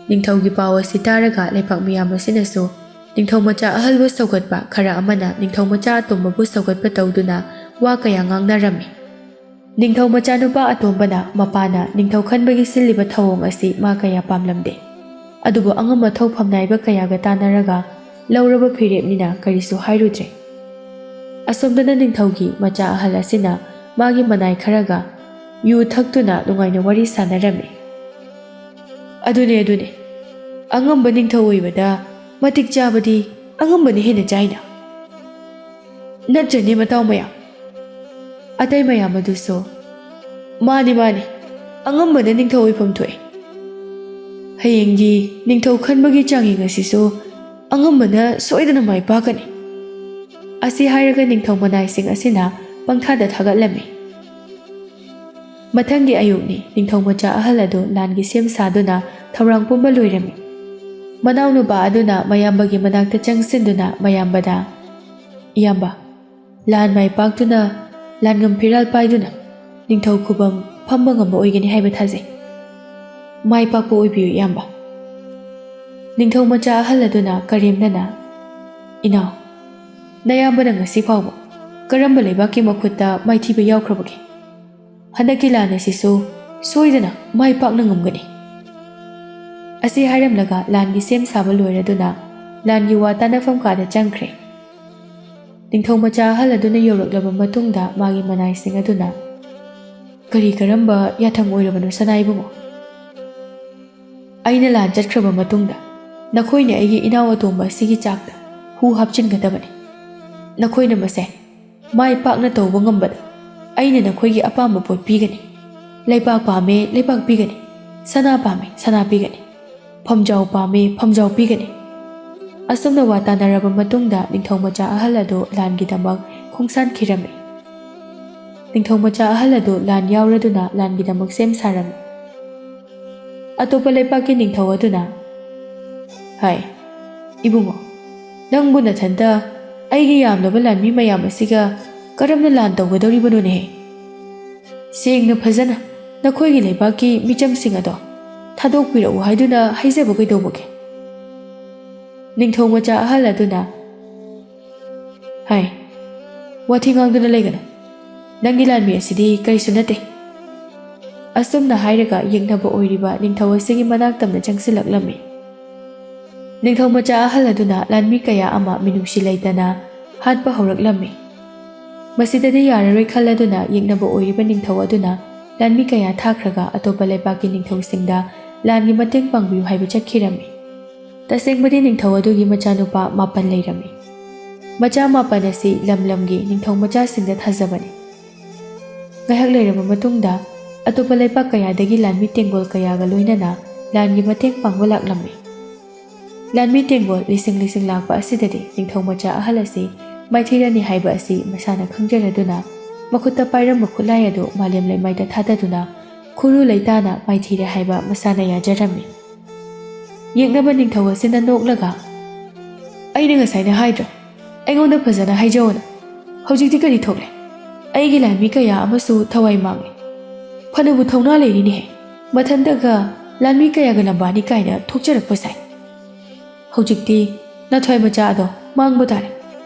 ꯅꯤꯡꯊꯧꯒꯤ ꯄꯥꯎ ꯑꯁꯤ ꯇꯥꯔꯒ ꯂꯩꯄꯥꯛ ꯃꯤꯌꯥꯝ ꯑꯁꯤꯅꯁꯨ ꯅꯤꯡꯊꯧ ꯃꯆꯥ ꯑꯍꯜꯕꯨ ꯁꯧꯒꯠꯄ ꯈꯔ ꯑꯃꯅ ꯅꯤꯡꯊꯧ ꯃꯆꯥ ꯑꯇꯣꯝꯕꯕꯨ ꯁꯧꯒꯠꯄ ꯇꯧꯗꯨꯅ ꯋꯥ ꯀꯌꯥ ꯉꯥꯡꯅꯔꯝꯃꯤ꯫ ꯅꯤꯡꯊꯧ ꯃꯆꯥꯅꯨꯄꯥ ꯑꯇꯣꯝꯕꯅ ꯃꯄꯥꯅ ꯅꯤꯡꯊꯧ ꯈꯟꯕꯒꯤ ꯁꯤꯜꯂꯤꯕ ꯊꯧꯑꯣꯡ ꯑꯁꯤ ꯃꯥ ꯀꯌꯥ ꯄꯥꯝꯂꯝꯗꯦ꯫ ꯑꯗꯨꯕꯨ ꯑꯉꯝ ꯑꯊꯧ ꯐꯝꯅꯥꯏꯕ ꯀꯌꯥꯒ ꯇꯥꯟꯅꯔꯒ ꯂꯧꯔꯕ ꯐꯤꯔꯦꯞꯅꯤꯅ ꯀꯔꯤꯁꯨ ꯍꯥꯏꯔꯨꯗ꯭ꯔꯦ꯫ ꯑꯁꯣꯝꯗꯅ ꯅꯤꯡꯊꯧꯒꯤ ꯃꯆꯥ ꯑꯍꯜ ꯑꯁꯤꯅ ꯃꯥꯒꯤ ꯃꯅꯥꯏ ꯈꯔꯒ ꯌꯨ ꯊꯛꯇꯨꯅ ꯅꯨꯡꯉꯥꯏꯅ ꯋꯥꯔꯤ ꯁꯥꯟꯅꯔꯝꯃꯤ꯫ "ꯑꯗꯨꯅꯦ, ꯑꯗꯨꯅꯦ, ꯑꯉꯝꯕ ꯅꯤꯡꯊꯧ ꯑꯣꯏꯕꯗ ꯃꯇꯤꯛ ꯆꯥꯕꯗꯤ ꯑꯉꯝꯕꯅ ꯍꯦꯟꯅ ꯆꯥꯏꯅ꯫ ꯅꯠꯇ꯭ꯔꯅꯦ, ꯃꯇꯥꯎ ꯃꯌꯥꯝ?" ꯑꯇꯩ ꯃꯌꯥꯝ ꯑꯗꯨꯁꯨ, "ꯃꯥꯅꯤ, ꯃꯥꯅꯤ, ꯑꯉꯝꯕꯅ ꯅꯤꯡꯊꯧ ꯑꯣꯏꯐꯝ ꯊꯣꯛꯏ꯫ ꯍꯌꯦꯡꯒꯤ ꯅꯤꯡꯊꯧ ꯈꯟꯕꯒꯤ ꯆꯥꯡꯌꯦꯡ ꯑꯁꯤꯁꯨ ꯑꯉꯝꯕꯅ ꯁꯣꯏꯗꯅ ꯃꯥꯏ ꯄꯥꯛꯀꯅꯤ꯫" ꯑꯁꯤ ꯍꯥꯏꯔꯒ ꯅꯤꯡꯊꯧ ꯃꯅꯥꯏꯁꯤꯡ ꯑꯁꯤꯅ ꯄꯪꯊꯥꯗ ꯊꯥꯒꯠꯂꯝꯃꯤ꯫ ꯃꯊꯪꯒꯤ ꯑꯌꯨꯛꯅꯤ꯫ ꯅꯤꯡꯊꯧ ꯃꯆꯥ ꯑꯍꯜ ꯑꯗꯨ ꯂꯥꯟꯒꯤ ꯁꯦꯝ ꯁꯥꯗꯨꯅ ꯊꯧꯔꯥꯡ ꯄꯨꯝꯕ ꯂꯣꯏꯔꯝꯃꯤ꯫ ꯃꯅꯥꯎꯅꯨꯄꯥ ꯑꯗꯨꯅ ꯃꯌꯥꯝꯕꯒꯤ ꯃꯅꯥꯛꯇ ꯆꯪꯁꯤꯟꯗꯨꯅ ꯃꯌꯥꯝꯕꯗ, "ꯏꯌꯥꯝꯕ, ꯂꯥꯟ ꯃꯥꯏ ꯄꯥꯛꯇꯨꯅ, ꯂꯥꯟꯉꯝ ꯐꯤꯔꯥꯜ ꯄꯥꯏꯗꯨꯅ ꯅꯤꯡꯊꯧ ꯈꯨꯕꯝ ꯐꯝꯕ ꯉꯝꯕ ꯑꯣꯏꯒꯅꯤ ꯍꯥꯏꯕ ꯊꯥꯖꯩ꯫ ꯃꯥꯏ ꯄꯥꯛꯄ ꯑꯣꯏꯕꯤꯌꯨ, ꯏꯌꯥꯝꯕ꯫" ꯅꯤꯡꯊꯧ ꯃꯆꯥ ꯑꯍꯜ ꯑꯗꯨꯅ ꯀꯔꯦꯝꯅꯅ, "ꯏꯅꯥꯎ, ꯅꯌꯥꯝꯕꯅ ꯉꯁꯤ ꯐꯥꯎꯕ ꯀꯔꯝꯕ ꯂꯩꯕꯥꯛꯀꯤ ꯃꯈꯨꯠꯇ ꯃꯥꯏꯊꯤꯕ ꯌꯥꯎꯈ꯭ꯔꯕꯒꯦ? ꯍꯟꯗꯛꯀꯤ ꯂꯥꯟ ꯑꯁꯤꯁꯨ ꯁꯣꯏꯗꯅ ꯃꯥꯏ ꯄꯥꯛꯅ ꯉꯝꯒꯅꯤ꯫" ꯑꯁꯤ ꯍꯥꯏꯔꯝꯂꯒ ꯂꯥꯟꯒꯤ ꯁꯦꯝ ꯁꯥꯕ ꯂꯣꯏꯔꯗꯨꯅ ꯂꯥꯟꯒꯤ ꯋꯥ ꯇꯥꯟꯅꯐꯝ ꯀꯥꯗ ꯆꯪꯈ꯭ꯔꯦ꯫ ꯅꯤꯡꯊꯧ ꯃꯆꯥ ꯑꯍꯜ ꯑꯗꯨꯅ ꯌꯧꯔꯛꯂꯕ ꯃꯇꯨꯡꯗ ꯃꯥꯒꯤ ꯃꯅꯥꯏꯁꯤꯡ ꯑꯗꯨꯅ, "ꯀꯔꯤ ꯀꯔꯝꯕ ꯌꯥꯊꯪ ꯑꯣꯏꯔꯕꯅꯣ, ꯁꯅꯥ ꯏꯕꯨꯡꯉꯣ? ꯑꯩꯅ ꯂꯥꯟ ꯆꯠꯈ꯭ꯔꯕ ꯃꯇꯨꯡꯗ ꯅꯈꯣꯏꯅ ꯑꯩꯒꯤ ꯏꯅꯥꯎ ꯑꯇꯣꯝꯕ ꯑꯁꯤꯒꯤ ꯆꯥꯛꯇ ꯍꯨ ꯍꯥꯞꯆꯤꯟꯒꯗꯕꯅꯤ꯫ ꯅꯈꯣꯏꯅ ꯃꯁꯦ ꯃꯥꯏ ꯄꯥꯛꯅ ꯇꯧꯕ ꯉꯝꯕꯗ ꯑꯩꯅ ꯅꯈꯣꯏꯒꯤ ꯑꯄꯥꯝꯕ ꯄꯣꯠ ꯄꯤꯒꯅꯤ꯫ ꯂꯩꯕꯥꯛ ꯄꯥꯝꯃꯦ, ꯂꯩꯕꯥꯛ ꯄꯤꯒꯅꯤ꯫ ꯁꯅꯥ ꯄꯥꯝꯃꯦ, ꯁꯅꯥ ꯄꯤꯒꯅꯤ꯫ ꯐꯝꯖꯥꯎ ꯄꯥꯝꯃꯦ, ꯐꯝꯖꯥꯎ ꯄꯤꯒꯅꯤ꯫" ꯑꯁꯨꯝꯅ ꯋꯥ ꯇꯥꯅꯔꯕ ꯃꯇꯨꯡꯗ ꯅꯤꯡꯊꯧ ꯃꯆꯥ ꯑꯍꯜ ꯑꯗꯨ ꯂꯥꯟꯒꯤꯗꯃꯛ ꯈꯣꯡꯁꯥꯟꯈꯤꯔꯝꯃꯤ꯫ ꯅꯤꯡꯊꯧ ꯃꯆꯥ ꯑꯍꯜ ꯑꯗꯨ ꯂꯥꯟ ꯌꯥꯎꯔꯗꯨꯅ ꯂꯥꯟꯒꯤꯗꯃꯛ ꯁꯦꯝ ꯁꯥꯔꯝꯃꯤ꯫ ꯑꯇꯣꯞꯄ ꯂꯩꯄꯥꯛꯀꯤ ꯅꯤꯡꯊꯧ ꯑꯗꯨꯅ, "ꯍꯥꯏ, ꯏꯕꯨꯡꯉꯣ, ꯅꯪꯕꯨ ꯅꯊꯟꯇ ꯑꯩꯒꯤ ꯌꯥꯝꯂꯕ ꯂꯥꯟꯃꯤ ꯃꯌꯥꯝ ꯑꯁꯤꯒ ꯀꯔꯝꯅ ꯂꯥꯟ ꯇꯧꯒꯗꯧꯔꯤꯕꯅꯣꯅꯦꯍꯦ? ꯁꯦꯡꯅ ꯐꯖꯅ ꯅꯈꯣꯏꯒꯤ ꯂꯩꯕꯥꯛꯀꯤ ꯃꯤꯆꯝꯁꯤꯡ ꯑꯗꯣ ꯊꯥꯗꯣꯛꯄꯤꯔꯛꯎ ꯍꯥꯏꯗꯨꯅ ꯍꯥꯏꯖꯕ ꯀꯩꯗꯧꯕꯒꯦ?" ꯅꯤꯡꯊꯧ ꯃꯆꯥ ꯑꯍꯜ ꯑꯗꯨꯅ, "ꯍꯥꯏ, ꯋꯥꯊꯤ ꯉꯥꯡꯗꯨꯅ ꯂꯩꯒꯅꯨ꯫ ꯅꯪꯒꯤ ꯂꯥꯟꯃꯤ ꯑꯁꯤꯗꯤ ꯀꯔꯤꯁꯨ ꯅꯠꯇꯦ꯫" ꯑꯁꯨꯝꯅ ꯍꯥꯏꯔꯒ ꯌꯦꯛꯅꯕ ꯑꯣꯏꯔꯤꯕ ꯅꯤꯡꯊꯧ ꯑꯁꯤꯒꯤ ꯃꯅꯥꯛ ꯇꯝꯅ ꯆꯪꯁꯤꯜꯂꯛꯂꯝꯃꯤ꯫ ꯅꯤꯡꯊꯧ ꯃꯆꯥ ꯑꯍꯜ ꯑꯗꯨꯅ ꯂꯥꯟꯃꯤ ꯀꯌꯥ ꯑꯃ ꯃꯤꯅꯨꯡꯁꯤ ꯂꯩꯇꯅ ꯍꯥꯠꯄ ꯍꯧꯔꯛꯂꯝꯃꯤ꯫ ꯃꯁꯤꯗꯗꯤ ꯌꯥꯔꯔꯣꯏ ꯈꯜꯂꯗꯨꯅ ꯌꯦꯛꯅꯕ ꯑꯣꯏꯔꯤꯕ ꯅꯤꯡꯊꯧ ꯑꯗꯨꯅ ꯂꯥꯟꯃꯤ ꯀꯌꯥ ꯊꯥꯈ꯭ꯔꯒ ꯑꯇꯣꯞꯄ ꯂꯩꯄꯥꯛꯀꯤ ꯅꯤꯡꯊꯧꯁꯤꯡꯗ ꯂꯥꯟꯒꯤ ꯃꯇꯦꯡ ꯄꯥꯡꯕꯤꯌꯨ ꯍꯥꯏꯕ ꯆꯠꯈꯤꯔꯝꯃꯤ꯫ ꯇꯁꯦꯡꯕꯗꯤ ꯅꯤꯡꯊꯧ ꯑꯗꯨꯒꯤ ꯃꯆꯥꯅꯨꯄꯥ ꯃꯥꯄꯟ ꯂꯩꯔꯝꯃꯤ꯫ ꯃꯆꯥ ꯃꯥꯄꯟ ꯑꯁꯤ ꯂꯝ ꯂꯝꯒꯤ ꯅꯤꯡꯊꯧ ꯃꯆꯥꯁꯤꯡꯗ ꯊꯥꯖꯕꯅꯤ꯫ ꯉꯥꯏꯍꯥꯛ ꯂꯩꯔꯕ ꯃꯇꯨꯡꯗ ꯑꯇꯣꯞꯄ ꯂꯩꯄꯥꯛ ꯀꯌꯥꯗꯒꯤ ꯂꯥꯟꯃꯤ ꯇꯦꯡꯒꯣꯜ ꯀꯌꯥꯒ ꯂꯣꯏꯅꯅ ꯂꯥꯟꯒꯤ ꯃꯇꯦꯡ ꯄꯥꯡꯕ ꯂꯥꯛꯂꯝꯃꯤ꯫ ꯂꯥꯟꯃꯤ ꯇꯦꯡꯒꯣꯜ ꯂꯤꯁꯤꯡ ꯂꯤꯁꯤꯡ ꯂꯥꯛꯄ ꯑꯁꯤꯗꯗꯤ ꯅꯤꯡꯊꯧ ꯃꯆꯥ ꯑꯍꯜ ꯑꯁꯤ ꯃꯥꯏꯊꯤꯔꯅꯤ ꯍꯥꯏꯕ ꯑꯁꯤ ꯃꯁꯥꯅ ꯈꯪꯖꯔꯗꯨꯅ ꯃꯈꯨꯠꯇ ꯄꯥꯏꯔꯝꯕ ꯈꯨꯠꯂꯥꯏ ꯑꯗꯨ ꯃꯥꯂꯦꯝ ꯂꯩꯃꯥꯏꯗ ꯊꯥꯗꯗꯨꯅ ꯈꯨꯔꯨ ꯂꯩꯇꯥꯅ ꯃꯥꯏꯊꯤꯔꯦ ꯍꯥꯏꯕ ꯃꯁꯥꯅ ꯌꯥꯖꯔꯝꯃꯤ꯫ ꯌꯦꯛꯅꯕ ꯅꯤꯡꯊꯧ ꯑꯁꯤꯅ ꯅꯣꯛꯂꯒ, "ꯑꯩꯅ ꯉꯁꯥꯏꯅ ꯍꯥꯏꯗ꯭ꯔꯣ? ꯑꯩꯉꯣꯟꯗ ꯐꯖꯅ ꯍꯥꯏꯖꯧꯅ꯫ ꯍꯧꯖꯤꯛꯇꯤ ꯀꯔꯤ ꯊꯣꯛꯂꯦ? ꯑꯩꯒꯤ ꯂꯥꯟꯃꯤ ꯀꯌꯥ ꯑꯃꯁꯨ ꯊꯋꯥꯏ ꯃꯥꯡꯂꯦ꯫ ꯐꯅꯕꯨ ꯊꯧꯅꯥ ꯂꯩꯔꯤꯅꯦꯍꯦ꯫ ꯃꯊꯟꯇꯒ ꯂꯥꯟꯃꯤ ꯀꯌꯥꯒ ꯂꯝꯕꯥꯅꯤ ꯀꯥꯏꯅ ꯊꯣꯛꯆꯔꯛꯄ ꯁꯥꯏ꯫ ꯍꯧꯖꯤꯛꯇꯤ ꯅꯊ꯭ꯋꯥꯏ ꯃꯆꯥ ꯑꯗꯣ ꯃꯥꯡꯕ ꯇꯥꯔꯦ꯫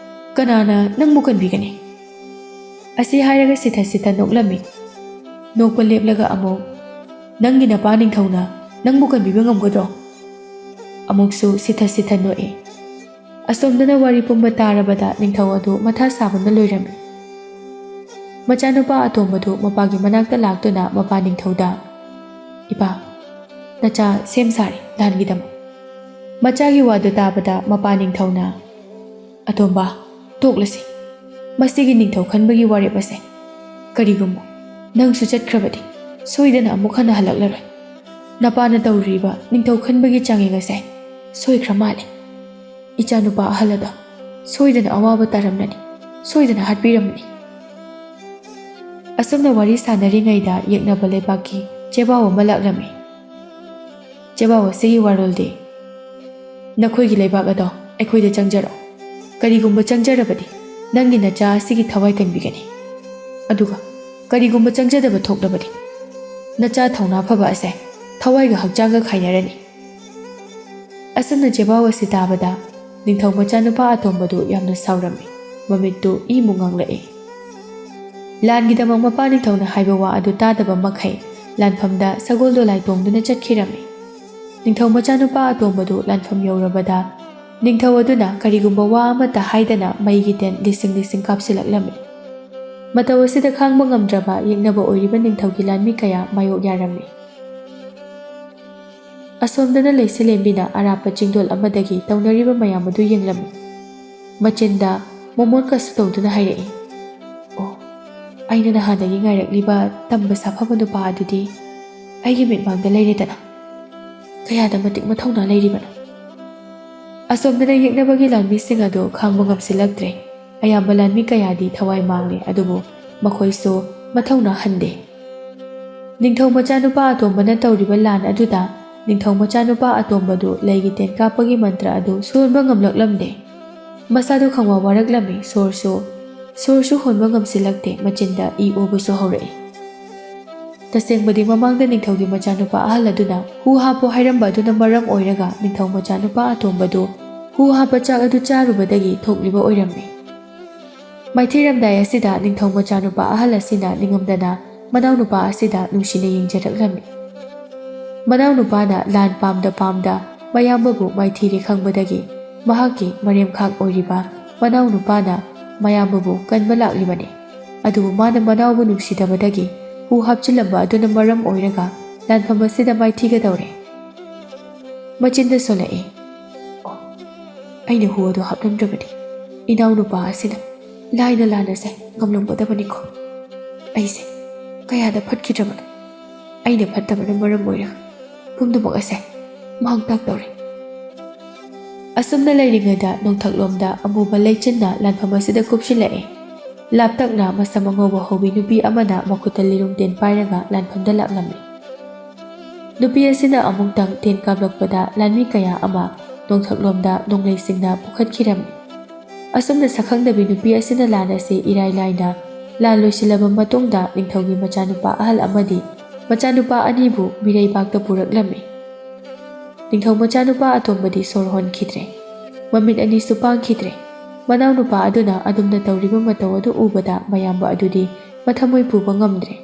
ꯀꯅꯥꯅ ꯅꯪꯕꯨ ꯀꯟꯕꯤꯒꯅꯤ?" ꯑꯁꯤ ꯍꯥꯏꯔꯒ ꯁꯤꯊ ꯁꯤꯊ ꯅꯣꯛꯂꯝꯃꯤ꯫ ꯅꯣꯛꯄ ꯂꯦꯞꯂꯒ ꯑꯃꯨꯛ, "ꯅꯪꯒꯤ ꯅꯄꯥ ꯅꯤꯡꯊꯧꯅ ꯅꯪꯕꯨ ꯀꯟꯕꯤꯕ ꯉꯝꯒꯗ꯭ꯔꯣ?" ꯑꯃꯨꯛꯁꯨ ꯁꯤꯊ ꯁꯤꯊ ꯅꯣꯛꯏ꯫ ꯑꯁꯣꯝꯗꯅ ꯋꯥꯔꯤ ꯄꯨꯝꯕ ꯇꯥꯔꯕꯗ ꯅꯤꯡꯊꯧ ꯑꯗꯨ ꯃꯊꯥ ꯁꯥꯕꯅ ꯂꯣꯏꯔꯝꯃꯤ꯫ ꯃꯆꯥꯅꯨꯄꯥ ꯑꯇꯣꯝꯕꯗꯨ ꯃꯄꯥꯒꯤ ꯃꯅꯥꯛꯇ ꯂꯥꯛꯇꯨꯅ ꯃꯄꯥ ꯅꯤꯡꯊꯧꯗ, "ꯏꯄꯥ, ꯅꯆꯥ ꯁꯦꯝ ꯁꯥꯔꯦ ꯂꯥꯟꯒꯤꯗꯃꯛ꯫" ꯃꯆꯥꯒꯤ ꯋꯥꯗꯨ ꯇꯥꯕꯗ ꯃꯄꯥ ꯅꯤꯡꯊꯧꯅ, "ꯑꯇꯣꯝꯕ, ꯇꯣꯛꯂꯁꯤ꯫ ꯃꯁꯤꯒꯤ ꯅꯤꯡꯊꯧ ꯈꯟꯕꯒꯤ ꯋꯥꯔꯦꯞ ꯑꯁꯦ꯫ ꯀꯔꯤꯒꯨꯝꯕ ꯅꯪꯁꯨ ꯆꯠꯈ꯭ꯔꯕꯗꯤ ꯁꯣꯏꯗꯅ ꯑꯃꯨꯛ ꯍꯟꯅ ꯍꯜꯂꯛꯂꯔꯣꯏ꯫ ꯅꯄꯥꯅ ꯇꯧꯔꯤꯕ ꯅꯤꯡꯊꯧ ꯈꯟꯕꯒꯤ ꯆꯥꯡꯌꯦꯡ ꯑꯁꯦ ꯁꯣꯏꯈ꯭ꯔ ꯃꯥꯜꯂꯦ꯫ ꯏꯆꯥꯅꯨꯄꯥ ꯑꯍꯜ ꯑꯗꯣ ꯁꯣꯏꯗꯅ ꯑꯋꯥꯕ ꯇꯥꯔꯝꯂꯅꯤ, ꯁꯣꯏꯗꯅ ꯍꯥꯠꯄꯤꯔꯝꯃꯅꯤ꯫" ꯑꯁꯨꯝꯅ ꯋꯥꯔꯤ ꯁꯥꯟꯅꯔꯤꯉꯩꯗ ꯌꯦꯛꯅꯕ ꯂꯩꯕꯥꯛꯀꯤ ꯆꯦꯕꯥꯎ ꯑꯃ ꯂꯥꯛꯂꯝꯃꯤ꯫ ꯆꯦꯕꯥꯎ ꯑꯁꯤꯒꯤ ꯋꯥꯔꯣꯜꯗꯤ, "ꯅꯈꯣꯏꯒꯤ ꯂꯩꯕꯥꯛ ꯑꯗꯣ ꯑꯩꯈꯣꯏꯗ ꯆꯪꯖꯔꯣ꯫ ꯀꯔꯤꯒꯨꯝꯕ ꯆꯪꯖꯔꯕꯗꯤ ꯅꯪꯒꯤ ꯅꯆꯥ ꯑꯁꯤꯒꯤ ꯊꯋꯥꯏ ꯀꯟꯕꯤꯒꯅꯤ꯫ ꯑꯗꯨꯒ ꯀꯔꯤꯒꯨꯝꯕ ꯆꯪꯖꯗꯕ ꯊꯣꯛꯂꯕꯗꯤ ꯅꯆꯥ ꯊꯧꯅꯥ ꯐꯕ ꯑꯁꯦ ꯊꯋꯥꯏꯒ ꯍꯛꯆꯥꯡꯒ ꯈꯥꯏꯅꯔꯅꯤ꯫" ꯑꯁꯨꯝꯅ ꯆꯦꯕꯥꯎ ꯑꯁꯤ ꯇꯥꯕꯗ ꯅꯤꯡꯊꯧ ꯃꯆꯥꯅꯨꯄꯥ ꯑꯇꯣꯝꯕꯗꯨ ꯌꯥꯝꯅ ꯁꯥꯎꯔꯝꯃꯤ꯫ ꯃꯃꯤꯠꯇꯨ ꯏꯃꯨ ꯉꯥꯡꯂꯛꯏ꯫ ꯂꯥꯟꯒꯤꯗꯃꯛ ꯃꯄꯥ ꯅꯤꯡꯊꯧꯅ ꯍꯥꯏꯕ ꯋꯥ ꯑꯗꯨ ꯇꯥꯗꯕ ꯃꯈꯩ ꯂꯥꯟꯐꯝꯗ ꯁꯒꯣꯜ ꯗꯣꯂꯥꯏ ꯇꯣꯡꯗꯨꯅ ꯆꯠꯈꯤꯔꯝꯃꯤ꯫ ꯅꯤꯡꯊꯧ ꯃꯆꯥꯅꯨꯄꯥ ꯑꯇꯣꯝꯕꯗꯨ ꯂꯥꯟꯐꯝ ꯌꯧꯔꯕꯗ ꯅꯤꯡꯊꯧ ꯑꯗꯨꯅ ꯀꯔꯤꯒꯨꯝꯕ ꯋꯥ ꯑꯃꯠꯇ ꯍꯥꯏꯗꯅ ꯃꯩꯒꯤ ꯇꯦꯟ ꯂꯤꯁꯤꯡ ꯂꯤꯁꯤꯡ ꯀꯥꯞꯁꯤꯜꯂꯛꯂꯝꯃꯤ꯫ ꯃꯇꯧ ꯑꯁꯤꯗ ꯈꯥꯡꯕ ꯉꯝꯗ꯭ꯔꯕ ꯌꯦꯛꯅꯕ ꯑꯣꯏꯔꯤꯕ ꯅꯤꯡꯊꯧꯒꯤ ꯂꯥꯟꯃꯤ ꯀꯌꯥ ꯃꯥꯌꯣꯛ ꯌꯥꯔꯝꯃꯤ꯫ ꯑꯁꯣꯝꯗꯅ ꯂꯩꯁꯂꯦꯝꯕꯤꯅ ꯑꯔꯥꯞꯄ ꯆꯤꯡꯗꯣꯜ ꯑꯃꯗꯒꯤ ꯇꯧꯅꯔꯤꯕ ꯃꯌꯥꯝ ꯑꯗꯨ ꯌꯦꯡꯂꯝꯃꯤ꯫ ꯃꯆꯤꯟꯗ ꯃꯣꯃꯣꯟ ꯀꯁꯨ ꯇꯧꯗꯨꯅ ꯍꯥꯏꯔꯛꯏ, "ꯑꯣ, ꯑꯩꯅ ꯅꯍꯥꯟꯗꯒꯤ ꯉꯥꯏꯔꯛꯂꯤꯕ ꯇꯝꯕ ꯁꯥꯐꯕ ꯅꯨꯄꯥ ꯑꯗꯨꯗꯤ ꯑꯩꯒꯤ ꯃꯤꯠꯃꯥꯡꯗ ꯂꯩꯔꯦꯗꯅ꯫ ꯀꯌꯥꯗ ꯃꯇꯤꯛ ꯃꯊꯧꯅꯥ ꯂꯩꯔꯤꯕꯅꯣ!" ꯑꯁꯣꯝꯗꯅ ꯌꯦꯛꯅꯕꯒꯤ ꯂꯥꯟꯃꯤꯁꯤꯡ ꯑꯗꯨ ꯈꯥꯡꯕ ꯉꯝꯁꯤꯜꯂꯛꯇ꯭ꯔꯦ꯫ ꯑꯌꯥꯝꯕ ꯂꯥꯟꯃꯤ ꯀꯌꯥꯗꯤ ꯊꯋꯥꯏ ꯃꯥꯡꯂꯦ, ꯑꯗꯨꯕꯨ ꯃꯈꯣꯏꯁꯨ ꯃꯊꯧꯅꯥ ꯍꯟꯗꯦ꯫ ꯅꯤꯡꯊꯧ ꯃꯆꯥꯅꯨꯄꯥ ꯑꯇꯣꯝꯕꯅ ꯇꯧꯔꯤꯕ ꯂꯥꯟ ꯑꯗꯨꯗ ꯅꯤꯡꯊꯧ ꯃꯆꯥꯅꯨꯄꯥ ꯑꯇꯣꯝꯕꯗꯨ ꯂꯩꯒꯤ ꯇꯦꯟ ꯀꯥꯞꯄꯒꯤ ꯃꯟꯇ꯭ꯔ ꯑꯗꯨ ꯁꯣꯟꯕ ꯉꯝꯂꯛꯂꯝꯗꯦ꯫ ꯃꯁꯥꯗꯨ ꯈꯪꯋꯥ ꯋꯥꯔꯛꯂꯝꯃꯤ꯫ ꯁꯣꯔꯁꯨ, ꯁꯣꯔꯁꯨ ꯍꯣꯟꯕ ꯉꯝꯁꯤꯜꯂꯛꯇꯦ꯫ ꯃꯆꯤꯟꯗ ꯏ ꯑꯣꯕꯁꯨ ꯍꯧꯔꯛꯏ꯫ ꯇꯁꯦꯡꯕꯗꯤ ꯃꯃꯥꯡꯗ ꯅꯤꯡꯊꯧꯒꯤ ꯃꯆꯥꯅꯨꯄꯥ ꯑꯍꯜ ꯑꯗꯨꯅ ꯍꯨ ꯍꯥꯞꯄꯨ ꯍꯥꯏꯔꯝꯕ ꯑꯗꯨꯅ ꯃꯔꯝ ꯑꯣꯏꯔꯒ ꯅꯤꯡꯊꯧ ꯃꯆꯥꯅꯨꯄꯥ ꯑꯇꯣꯝꯕꯗꯨ ꯍꯨ ꯍꯥꯞꯄ ꯆꯥꯛ ꯑꯗꯨ ꯆꯥꯔꯨꯕꯗꯒꯤ ꯊꯣꯛꯂꯤꯕ ꯑꯣꯏꯔꯝꯃꯤ꯫ ꯃꯥꯏꯊꯤꯔꯝꯗꯥꯏ ꯑꯁꯤꯗ ꯅꯤꯡꯊꯧ ꯃꯆꯥꯅꯨꯄꯥ ꯑꯍꯜ ꯑꯁꯤꯅ ꯅꯤꯡꯉꯝꯗꯅ ꯃꯅꯥꯎꯅꯨꯄꯥ ꯑꯁꯤꯗ ꯅꯨꯡꯁꯤꯅ ꯌꯦꯡꯖꯔꯛꯂꯝꯃꯤ꯫ ꯃꯅꯥꯎꯅꯨꯄꯥꯅ ꯂꯥꯟ ꯄꯥꯝꯗ ꯄꯥꯝꯗ ꯃꯌꯥꯝꯕꯕꯨ ꯃꯥꯏꯊꯤꯔꯦ ꯈꯪꯕꯗꯒꯤ ꯃꯍꯥꯛꯀꯤ ꯃꯔꯦꯝꯈꯥꯛ ꯑꯣꯏꯔꯤꯕ ꯃꯅꯥꯎꯅꯨꯄꯥꯅ ꯃꯌꯥꯝꯕꯕꯨ ꯀꯟꯕ ꯂꯥꯛꯂꯤꯕꯅꯤ꯫ ꯑꯗꯨꯕꯨ ꯃꯥꯅ ꯃꯅꯥꯎꯕꯨ ꯅꯨꯡꯁꯤꯗꯕꯗꯒꯤ ꯍꯨ ꯍꯥꯞꯆꯤꯜꯂꯝꯕ ꯑꯗꯨꯅ ꯃꯔꯝ ꯑꯣꯏꯔꯒ ꯂꯥꯟꯐꯝ ꯑꯁꯤꯗ ꯃꯥꯏꯊꯤꯒꯗꯧꯔꯦ꯫ ꯃꯆꯤꯟꯗ ꯁꯣꯜꯂꯛꯏ, "ꯑꯣ, ꯑꯩꯅ ꯍꯨ ꯑꯗꯨ ꯍꯥꯞꯂꯝꯗ꯭ꯔꯕꯗꯤ ꯏꯅꯥꯎꯅꯨꯄꯥ ꯑꯁꯤꯅ ꯂꯥꯏꯅ ꯂꯥꯟꯅꯁꯦ ꯉꯝꯂꯝꯒꯗꯕꯅꯤꯀꯣ꯫ ꯑꯩꯁꯦ ꯀꯌꯥꯗ ꯐꯠꯈꯤꯗ꯭ꯔꯕꯅꯣ꯫ ꯑꯩꯅ ꯐꯠꯇꯕꯅ ꯃꯔꯝ ꯑꯣꯏꯔꯒ ꯄꯨꯝꯅꯃꯛ ꯑꯁꯦ ꯃꯥꯡ ꯇꯥꯛꯇꯧꯔꯦ꯫" ꯑꯁꯨꯝꯅ ꯂꯩꯔꯤꯉꯩꯗ ꯅꯣꯡꯊꯛꯂꯣꯝꯗ ꯑꯃꯨꯕ ꯂꯩꯆꯤꯟꯅ ꯂꯥꯟꯐꯝ ꯑꯁꯤꯗ ꯀꯨꯞꯁꯤꯜꯂꯛꯑꯦ꯫ ꯂꯥꯞꯇꯛꯅ ꯃꯁꯝ ꯑꯉꯧꯕ ꯍꯧꯕꯤ ꯅꯨꯄꯤ ꯑꯃꯅ ꯃꯈꯨꯠꯇ ꯂꯤꯔꯨꯡ ꯇꯦꯟ ꯄꯥꯏꯔꯒ ꯂꯥꯟꯐꯝꯗ ꯂꯥꯛꯂꯝꯃꯤ꯫ ꯅꯨꯄꯤ ꯑꯁꯤꯅ ꯑꯃꯨꯛꯇꯪ ꯇꯦꯟ ꯀꯥꯞꯂꯛꯄꯗ ꯂꯥꯟꯃꯤ ꯀꯌꯥ ꯑꯃ ꯅꯣꯡꯊꯛꯂꯣꯝꯗ ꯅꯣꯡꯂꯩꯁꯤꯡꯅ ꯄꯨꯈꯠꯈꯤꯔꯝꯃꯤ꯫ ꯑꯁꯨꯝꯅ ꯁꯛꯈꯪꯗꯕꯤ ꯅꯨꯄꯤ ꯑꯁꯤꯅ ꯂꯥꯟ ꯑꯁꯤ ꯏꯔꯥꯏ ꯂꯥꯏꯅ ꯂꯥꯟ ꯂꯣꯏꯁꯤꯜꯂꯕ ꯃꯇꯨꯡꯗ ꯅꯤꯡꯊꯧꯒꯤ ꯃꯆꯥꯅꯨꯄꯥ ꯑꯍꯜ ꯑꯃꯗꯤ ꯃꯆꯥꯅꯨꯄꯥ ꯑꯅꯤꯕꯨ ꯃꯤꯔꯩꯕꯥꯛꯇ ꯄꯨꯔꯛꯂꯝꯃꯤ꯫ ꯅꯤꯡꯊꯧ ꯃꯆꯥꯅꯨꯄꯥ ꯑꯇꯣꯝꯕꯗꯤ ꯁꯣꯔ ꯍꯣꯟꯈꯤꯗ꯭ꯔꯦ꯫ ꯃꯃꯤꯠ ꯑꯅꯤꯁꯨ ꯄꯥꯡꯈꯤꯗ꯭ꯔꯦ꯫ ꯃꯅꯥꯎꯅꯨꯄꯥ ꯑꯗꯨꯅ ꯑꯗꯨꯝꯅ ꯇꯧꯔꯤꯕ ꯃꯇꯧ ꯑꯗꯨ ꯎꯕꯗ ꯃꯌꯥꯝꯕ ꯑꯗꯨꯗꯤ ꯃꯊꯃꯣꯏ ꯄꯨꯕ ꯉꯝꯗ꯭ꯔꯦ꯫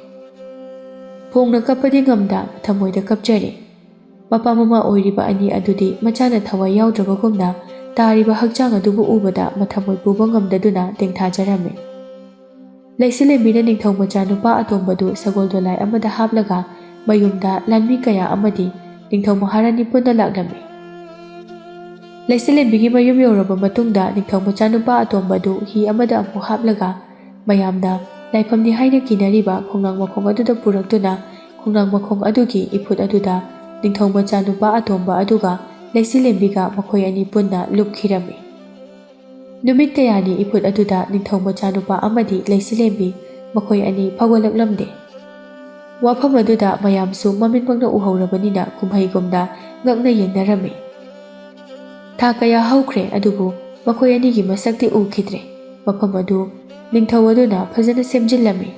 ꯐꯣꯡꯅ ꯀꯞꯄꯗꯤ ꯉꯝꯗ ꯊꯃꯣꯏꯗ ꯀꯞꯆꯔꯤ꯫ ꯃꯄꯥ ꯃꯃꯥ ꯑꯣꯏꯔꯤꯕ ꯑꯅꯤ ꯑꯗꯨꯗꯤ ꯃꯆꯥꯅ ꯊꯋꯥꯏ ꯌꯥꯎꯗ꯭ꯔꯕꯒꯨꯝꯅ ꯇꯥꯔꯤꯕ ꯍꯛꯆꯥꯡ ꯑꯗꯨꯕꯨ ꯎꯕꯗ ꯃꯊꯃꯣꯏ ꯄꯨꯕ ꯉꯝꯗꯗꯨꯅ ꯇꯦꯡꯊꯥꯖꯔꯝꯃꯤ꯫ ꯂꯩꯆꯤꯂꯦꯝꯕꯤꯅ ꯅꯤꯡꯊꯧ ꯃꯆꯥꯅꯨꯄꯥ ꯑꯇꯣꯝꯕꯗꯨ ꯁꯒꯣꯜ ꯗꯣꯂꯥꯏ ꯑꯃꯗ ꯍꯥꯞꯂꯒ ꯃꯌꯨꯝꯗ ꯂꯥꯟꯃꯤ ꯀꯌꯥ ꯑꯃꯗꯤ ꯅꯤꯡꯊꯧ ꯃꯍꯥꯔꯥꯅꯤ ꯄꯨꯟꯅ ꯂꯥꯛꯂꯝꯃꯤ꯫ ꯂꯩꯆꯤꯂꯦꯝꯕꯤꯒꯤ ꯃꯌꯨꯝ ꯌꯧꯔꯕ ꯃꯇꯨꯡꯗ ꯅꯤꯡꯊꯧ ꯃꯆꯥꯅꯨꯄꯥ ꯑꯇꯣꯝꯕꯗꯨ ꯍꯤ ꯑꯃꯗ ꯑꯃꯨꯛ ꯍꯥꯞꯂꯒ ꯃꯌꯥꯝꯅ ꯂꯥꯏꯐꯝꯅꯤ ꯍꯥꯏꯅ ꯀꯤꯅꯔꯤꯕ ꯈꯣꯡꯅꯥꯡ ꯃꯈꯣꯡ ꯑꯗꯨꯗ ꯄꯨꯔꯛꯇꯨꯅ ꯈꯣꯡꯅꯥꯡ ꯃꯈꯣꯡ ꯑꯗꯨꯒꯤ ꯏꯐꯨꯠ ꯑꯗꯨꯗ ꯅꯤꯡꯊꯧ ꯃꯆꯥꯅꯨꯄꯥ ꯑꯇꯣꯝꯕ ꯑꯗꯨꯒ ꯂꯩꯆꯤꯂꯦꯝꯕꯤꯒ ꯃꯈꯣꯏ ꯑꯅꯤ ꯄꯨꯟꯅ ꯂꯨꯞꯈꯤꯔꯝꯃꯤ꯫ ꯅꯨꯃꯤꯠ ꯀꯌꯥꯅꯤ ꯏꯐꯨꯠ ꯑꯗꯨꯗ ꯅꯤꯡꯊꯧ ꯃꯆꯥꯅꯨꯄꯥ ꯑꯃꯗꯤ ꯂꯩꯆꯤꯂꯦꯝꯕꯤ ꯃꯈꯣꯏ ꯑꯅꯤ ꯐꯥꯎꯒꯠꯂꯛꯂꯝꯗꯦ꯫ ꯋꯥꯐꯝ ꯑꯗꯨꯗ ꯃꯌꯥꯝꯁꯨ ꯃꯃꯤꯠꯃꯛꯅ ꯎꯍꯧꯔꯕꯅꯤꯅ ꯀꯨꯝꯍꯩꯒꯨꯝꯅ ꯉꯛꯅ ꯌꯦꯡꯅꯔꯝꯃꯤ꯫ ꯊꯥ ꯀꯌꯥ ꯍꯧꯈ꯭ꯔꯦ, ꯑꯗꯨꯕꯨ ꯃꯈꯣꯏ ꯑꯅꯤꯒꯤ ꯃꯁꯛꯇꯤ ꯎꯈꯤꯗ꯭ꯔꯦ꯫ ꯃꯐꯝ ꯑꯗꯨ ꯅꯤꯡꯊꯧ ꯑꯗꯨꯅ ꯐꯖꯅ ꯁꯦꯝꯖꯤꯜꯂꯝꯃꯤ꯫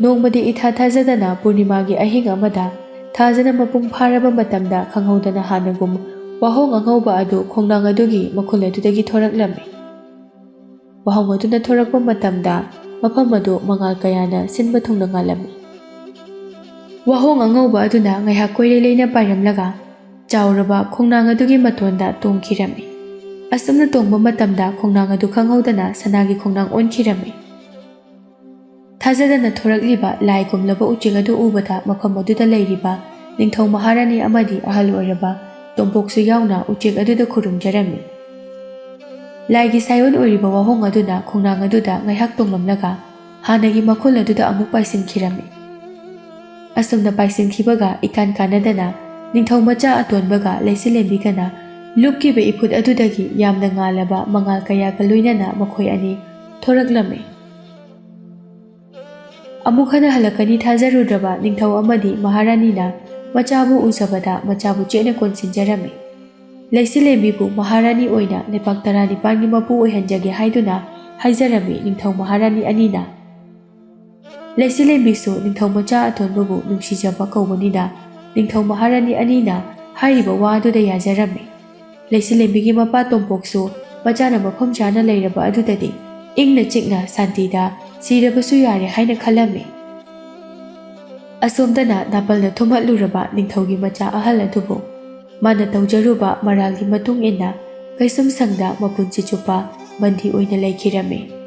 ꯅꯣꯡꯃꯗꯤ ꯏꯊꯥ ꯊꯥꯖꯗꯅ ꯄꯨꯔꯅꯤꯃꯥꯒꯤ ꯑꯍꯤꯡ ꯑꯃꯗ ꯊꯥꯖꯅ ꯃꯄꯨꯡ ꯐꯥꯔꯕ ꯃꯇꯝꯗ ꯈꯪꯍꯧꯗꯅ ꯍꯥꯟꯅꯒꯨꯝ ꯋꯥꯍꯣꯡ ꯑꯉꯧꯕ ꯑꯗꯨ ꯈꯣꯡꯅꯥꯡ ꯑꯗꯨꯒꯤ ꯃꯈꯨꯜ ꯑꯗꯨꯗꯒꯤ ꯊꯣꯔꯛꯂꯝꯃꯤ꯫ ꯋꯥꯍꯣꯡ ꯑꯗꯨꯅ ꯊꯣꯔꯛꯄ ꯃꯇꯝꯗ ꯃꯐꯝ ꯑꯗꯨ ꯃꯉꯥꯜ ꯀꯌꯥꯅ ꯁꯤꯟꯕ ꯊꯨꯡꯅ ꯉꯥꯜꯂꯝꯃꯤ꯫ ꯋꯥꯍꯣꯡ ꯑꯉꯧꯕ ꯑꯗꯨꯅ ꯉꯥꯏꯍꯥꯛ ꯀꯣꯏꯂꯩ ꯂꯩꯅ ꯄꯥꯏꯔꯝꯂꯒ ꯆꯥꯎꯔꯕ ꯈꯣꯡꯅꯥꯡ ꯑꯗꯨꯒꯤ ꯃꯇꯣꯟꯗ ꯇꯣꯡꯈꯤꯔꯝꯃꯤ꯫ ꯑꯁꯨꯝꯅ ꯇꯣꯡꯕ ꯃꯇꯝꯗ ꯈꯣꯡꯅꯥꯡ ꯑꯗꯨ ꯈꯪꯍꯧꯗꯅ ꯁꯅꯥꯒꯤ ꯈꯣꯡꯅꯥꯡ ꯑꯣꯟꯈꯤꯔꯝꯃꯤ꯫ ꯊꯥꯖꯗꯅ ꯊꯣꯔꯛꯂꯤꯕ ꯂꯥꯏ ꯀꯨꯝꯂꯕ ꯎꯆꯦꯛ ꯑꯗꯨ ꯎꯕꯗ ꯃꯐꯝ ꯑꯗꯨꯗ ꯂꯩꯔꯤꯕ ꯅꯤꯡꯊꯧ ꯃꯍꯥꯔꯥꯅꯤ ꯑꯃꯗꯤ ꯑꯍꯜ ꯑꯣꯏꯔꯕ ꯇꯣꯝꯄꯣꯛꯁꯨ ꯌꯥꯎꯅ ꯎꯆꯦꯛ ꯑꯗꯨꯗ ꯈꯨꯔꯨꯝꯖꯔꯝꯃꯤ꯫ ꯂꯥꯏꯒꯤ ꯁꯥꯏꯑꯣꯟ ꯑꯣꯏꯔꯤꯕ ꯋꯥꯍꯣꯡ ꯑꯗꯨꯅ ꯈꯣꯡꯅꯥꯡ ꯑꯗꯨꯗ ꯉꯥꯏꯍꯥꯛ ꯇꯣꯡꯂꯝꯂꯒ ꯍꯥꯟꯅꯒꯤ ꯃꯈꯨꯜ ꯑꯗꯨꯗ ꯑꯃꯨꯛ ꯄꯥꯏꯁꯤꯟꯈꯤꯔꯝꯃꯤ꯫ ꯑꯁꯨꯝꯅ ꯄꯥꯏꯁꯤꯟꯈꯤꯕꯒ ꯏꯀꯥꯟ ꯀꯥꯟꯅꯗꯅ ꯅꯤꯡꯊꯧ ꯃꯆꯥ ꯑꯇꯣꯟꯕꯒ ꯂꯩꯆꯤꯂꯦꯝꯕꯤꯒꯅ ꯂꯨꯞꯈꯤꯕ ꯏꯐꯨꯠ ꯑꯗꯨꯗꯒꯤ ꯌꯥꯝꯅ ꯉꯥꯜꯂꯕ ꯃꯉꯥꯜ ꯀꯌꯥꯒ ꯂꯣꯏꯅꯅ ꯃꯈꯣꯏ ꯑꯅꯤ ꯊꯣꯔꯛꯂꯝꯃꯤ꯫ ꯑꯃꯨꯛ ꯍꯟꯅ ꯍꯜꯂꯛꯀꯅꯤ ꯊꯥꯖꯔꯨꯗ꯭ꯔꯕ ꯅꯤꯡꯊꯧ ꯑꯃꯗꯤ ꯃꯍꯥꯔꯥꯅꯤꯅ ꯃꯆꯥꯕꯨ ꯎꯖꯕꯗ ꯃꯆꯥꯕꯨ ꯆꯦꯠꯅ ꯀꯣꯟꯁꯤꯟꯖꯔꯝꯃꯤ꯫ ꯂꯩꯆꯤꯂꯦꯝꯕꯤꯕꯨ ꯃꯍꯥꯔꯥꯅꯤ ꯑꯣꯏꯅ ꯂꯩꯄꯥꯛ ꯇꯔꯥꯅꯤꯄꯥꯟꯒꯤ ꯃꯄꯨ ꯑꯣꯏꯍꯟꯖꯒꯦ ꯍꯥꯏꯗꯨꯅ ꯍꯥꯏꯖꯔꯝꯃꯤ ꯅꯤꯡꯊꯧ ꯃꯍꯥꯔꯥꯅꯤ ꯑꯅꯤꯅ꯫ ꯂꯩꯆꯤꯂꯦꯝꯕꯤꯁꯨ ꯅꯤꯡꯊꯧ ꯃꯆꯥ ꯑꯇꯣꯟꯕꯕꯨ ꯅꯨꯡꯁꯤꯖꯕ ꯀꯧꯕꯅꯤꯅ ꯅꯤꯡꯊꯧ ꯃꯍꯥꯔꯥꯅꯤ ꯑꯅꯤꯅ ꯍꯥꯏꯔꯤꯕ ꯋꯥ ꯑꯗꯨꯗ ꯌꯥꯖꯔꯝꯃꯤ꯫ ꯂꯩꯆꯤꯂꯦꯝꯕꯤꯒꯤ ꯃꯄꯥ ꯇꯣꯝꯄꯣꯛꯁꯨ ꯃꯆꯥꯅ ꯃꯐꯝ ꯆꯥꯅ ꯂꯩꯔꯕ ꯑꯗꯨꯗꯗꯤ ꯏꯪꯅ ꯆꯤꯛꯅ ꯁꯥꯟꯇꯤꯗ ꯁꯤꯔꯕꯁꯨ ꯌꯥꯔꯦ ꯍꯥꯏꯅ ꯈꯜꯂꯝꯃꯤ꯫ ꯑꯁꯣꯝꯗꯅ ꯅꯥꯄꯜꯅ ꯊꯨꯝꯍꯠꯂꯨꯔꯕ ꯅꯤꯡꯊꯧꯒꯤ ꯃꯆꯥ ꯑꯍꯜ ꯑꯗꯨꯕꯨ ꯃꯥꯅ ꯇꯧꯖꯔꯨꯕ ꯃꯔꯥꯜꯒꯤ ꯃꯇꯨꯡ ꯏꯟꯅ ꯀꯩꯁꯨꯝꯁꯪꯗ ꯃꯄꯨꯟꯁꯤ ꯆꯨꯞꯄ ꯕꯟꯗꯤ ꯑꯣꯏꯅ ꯂꯩꯈꯤꯔꯝꯃꯤ꯫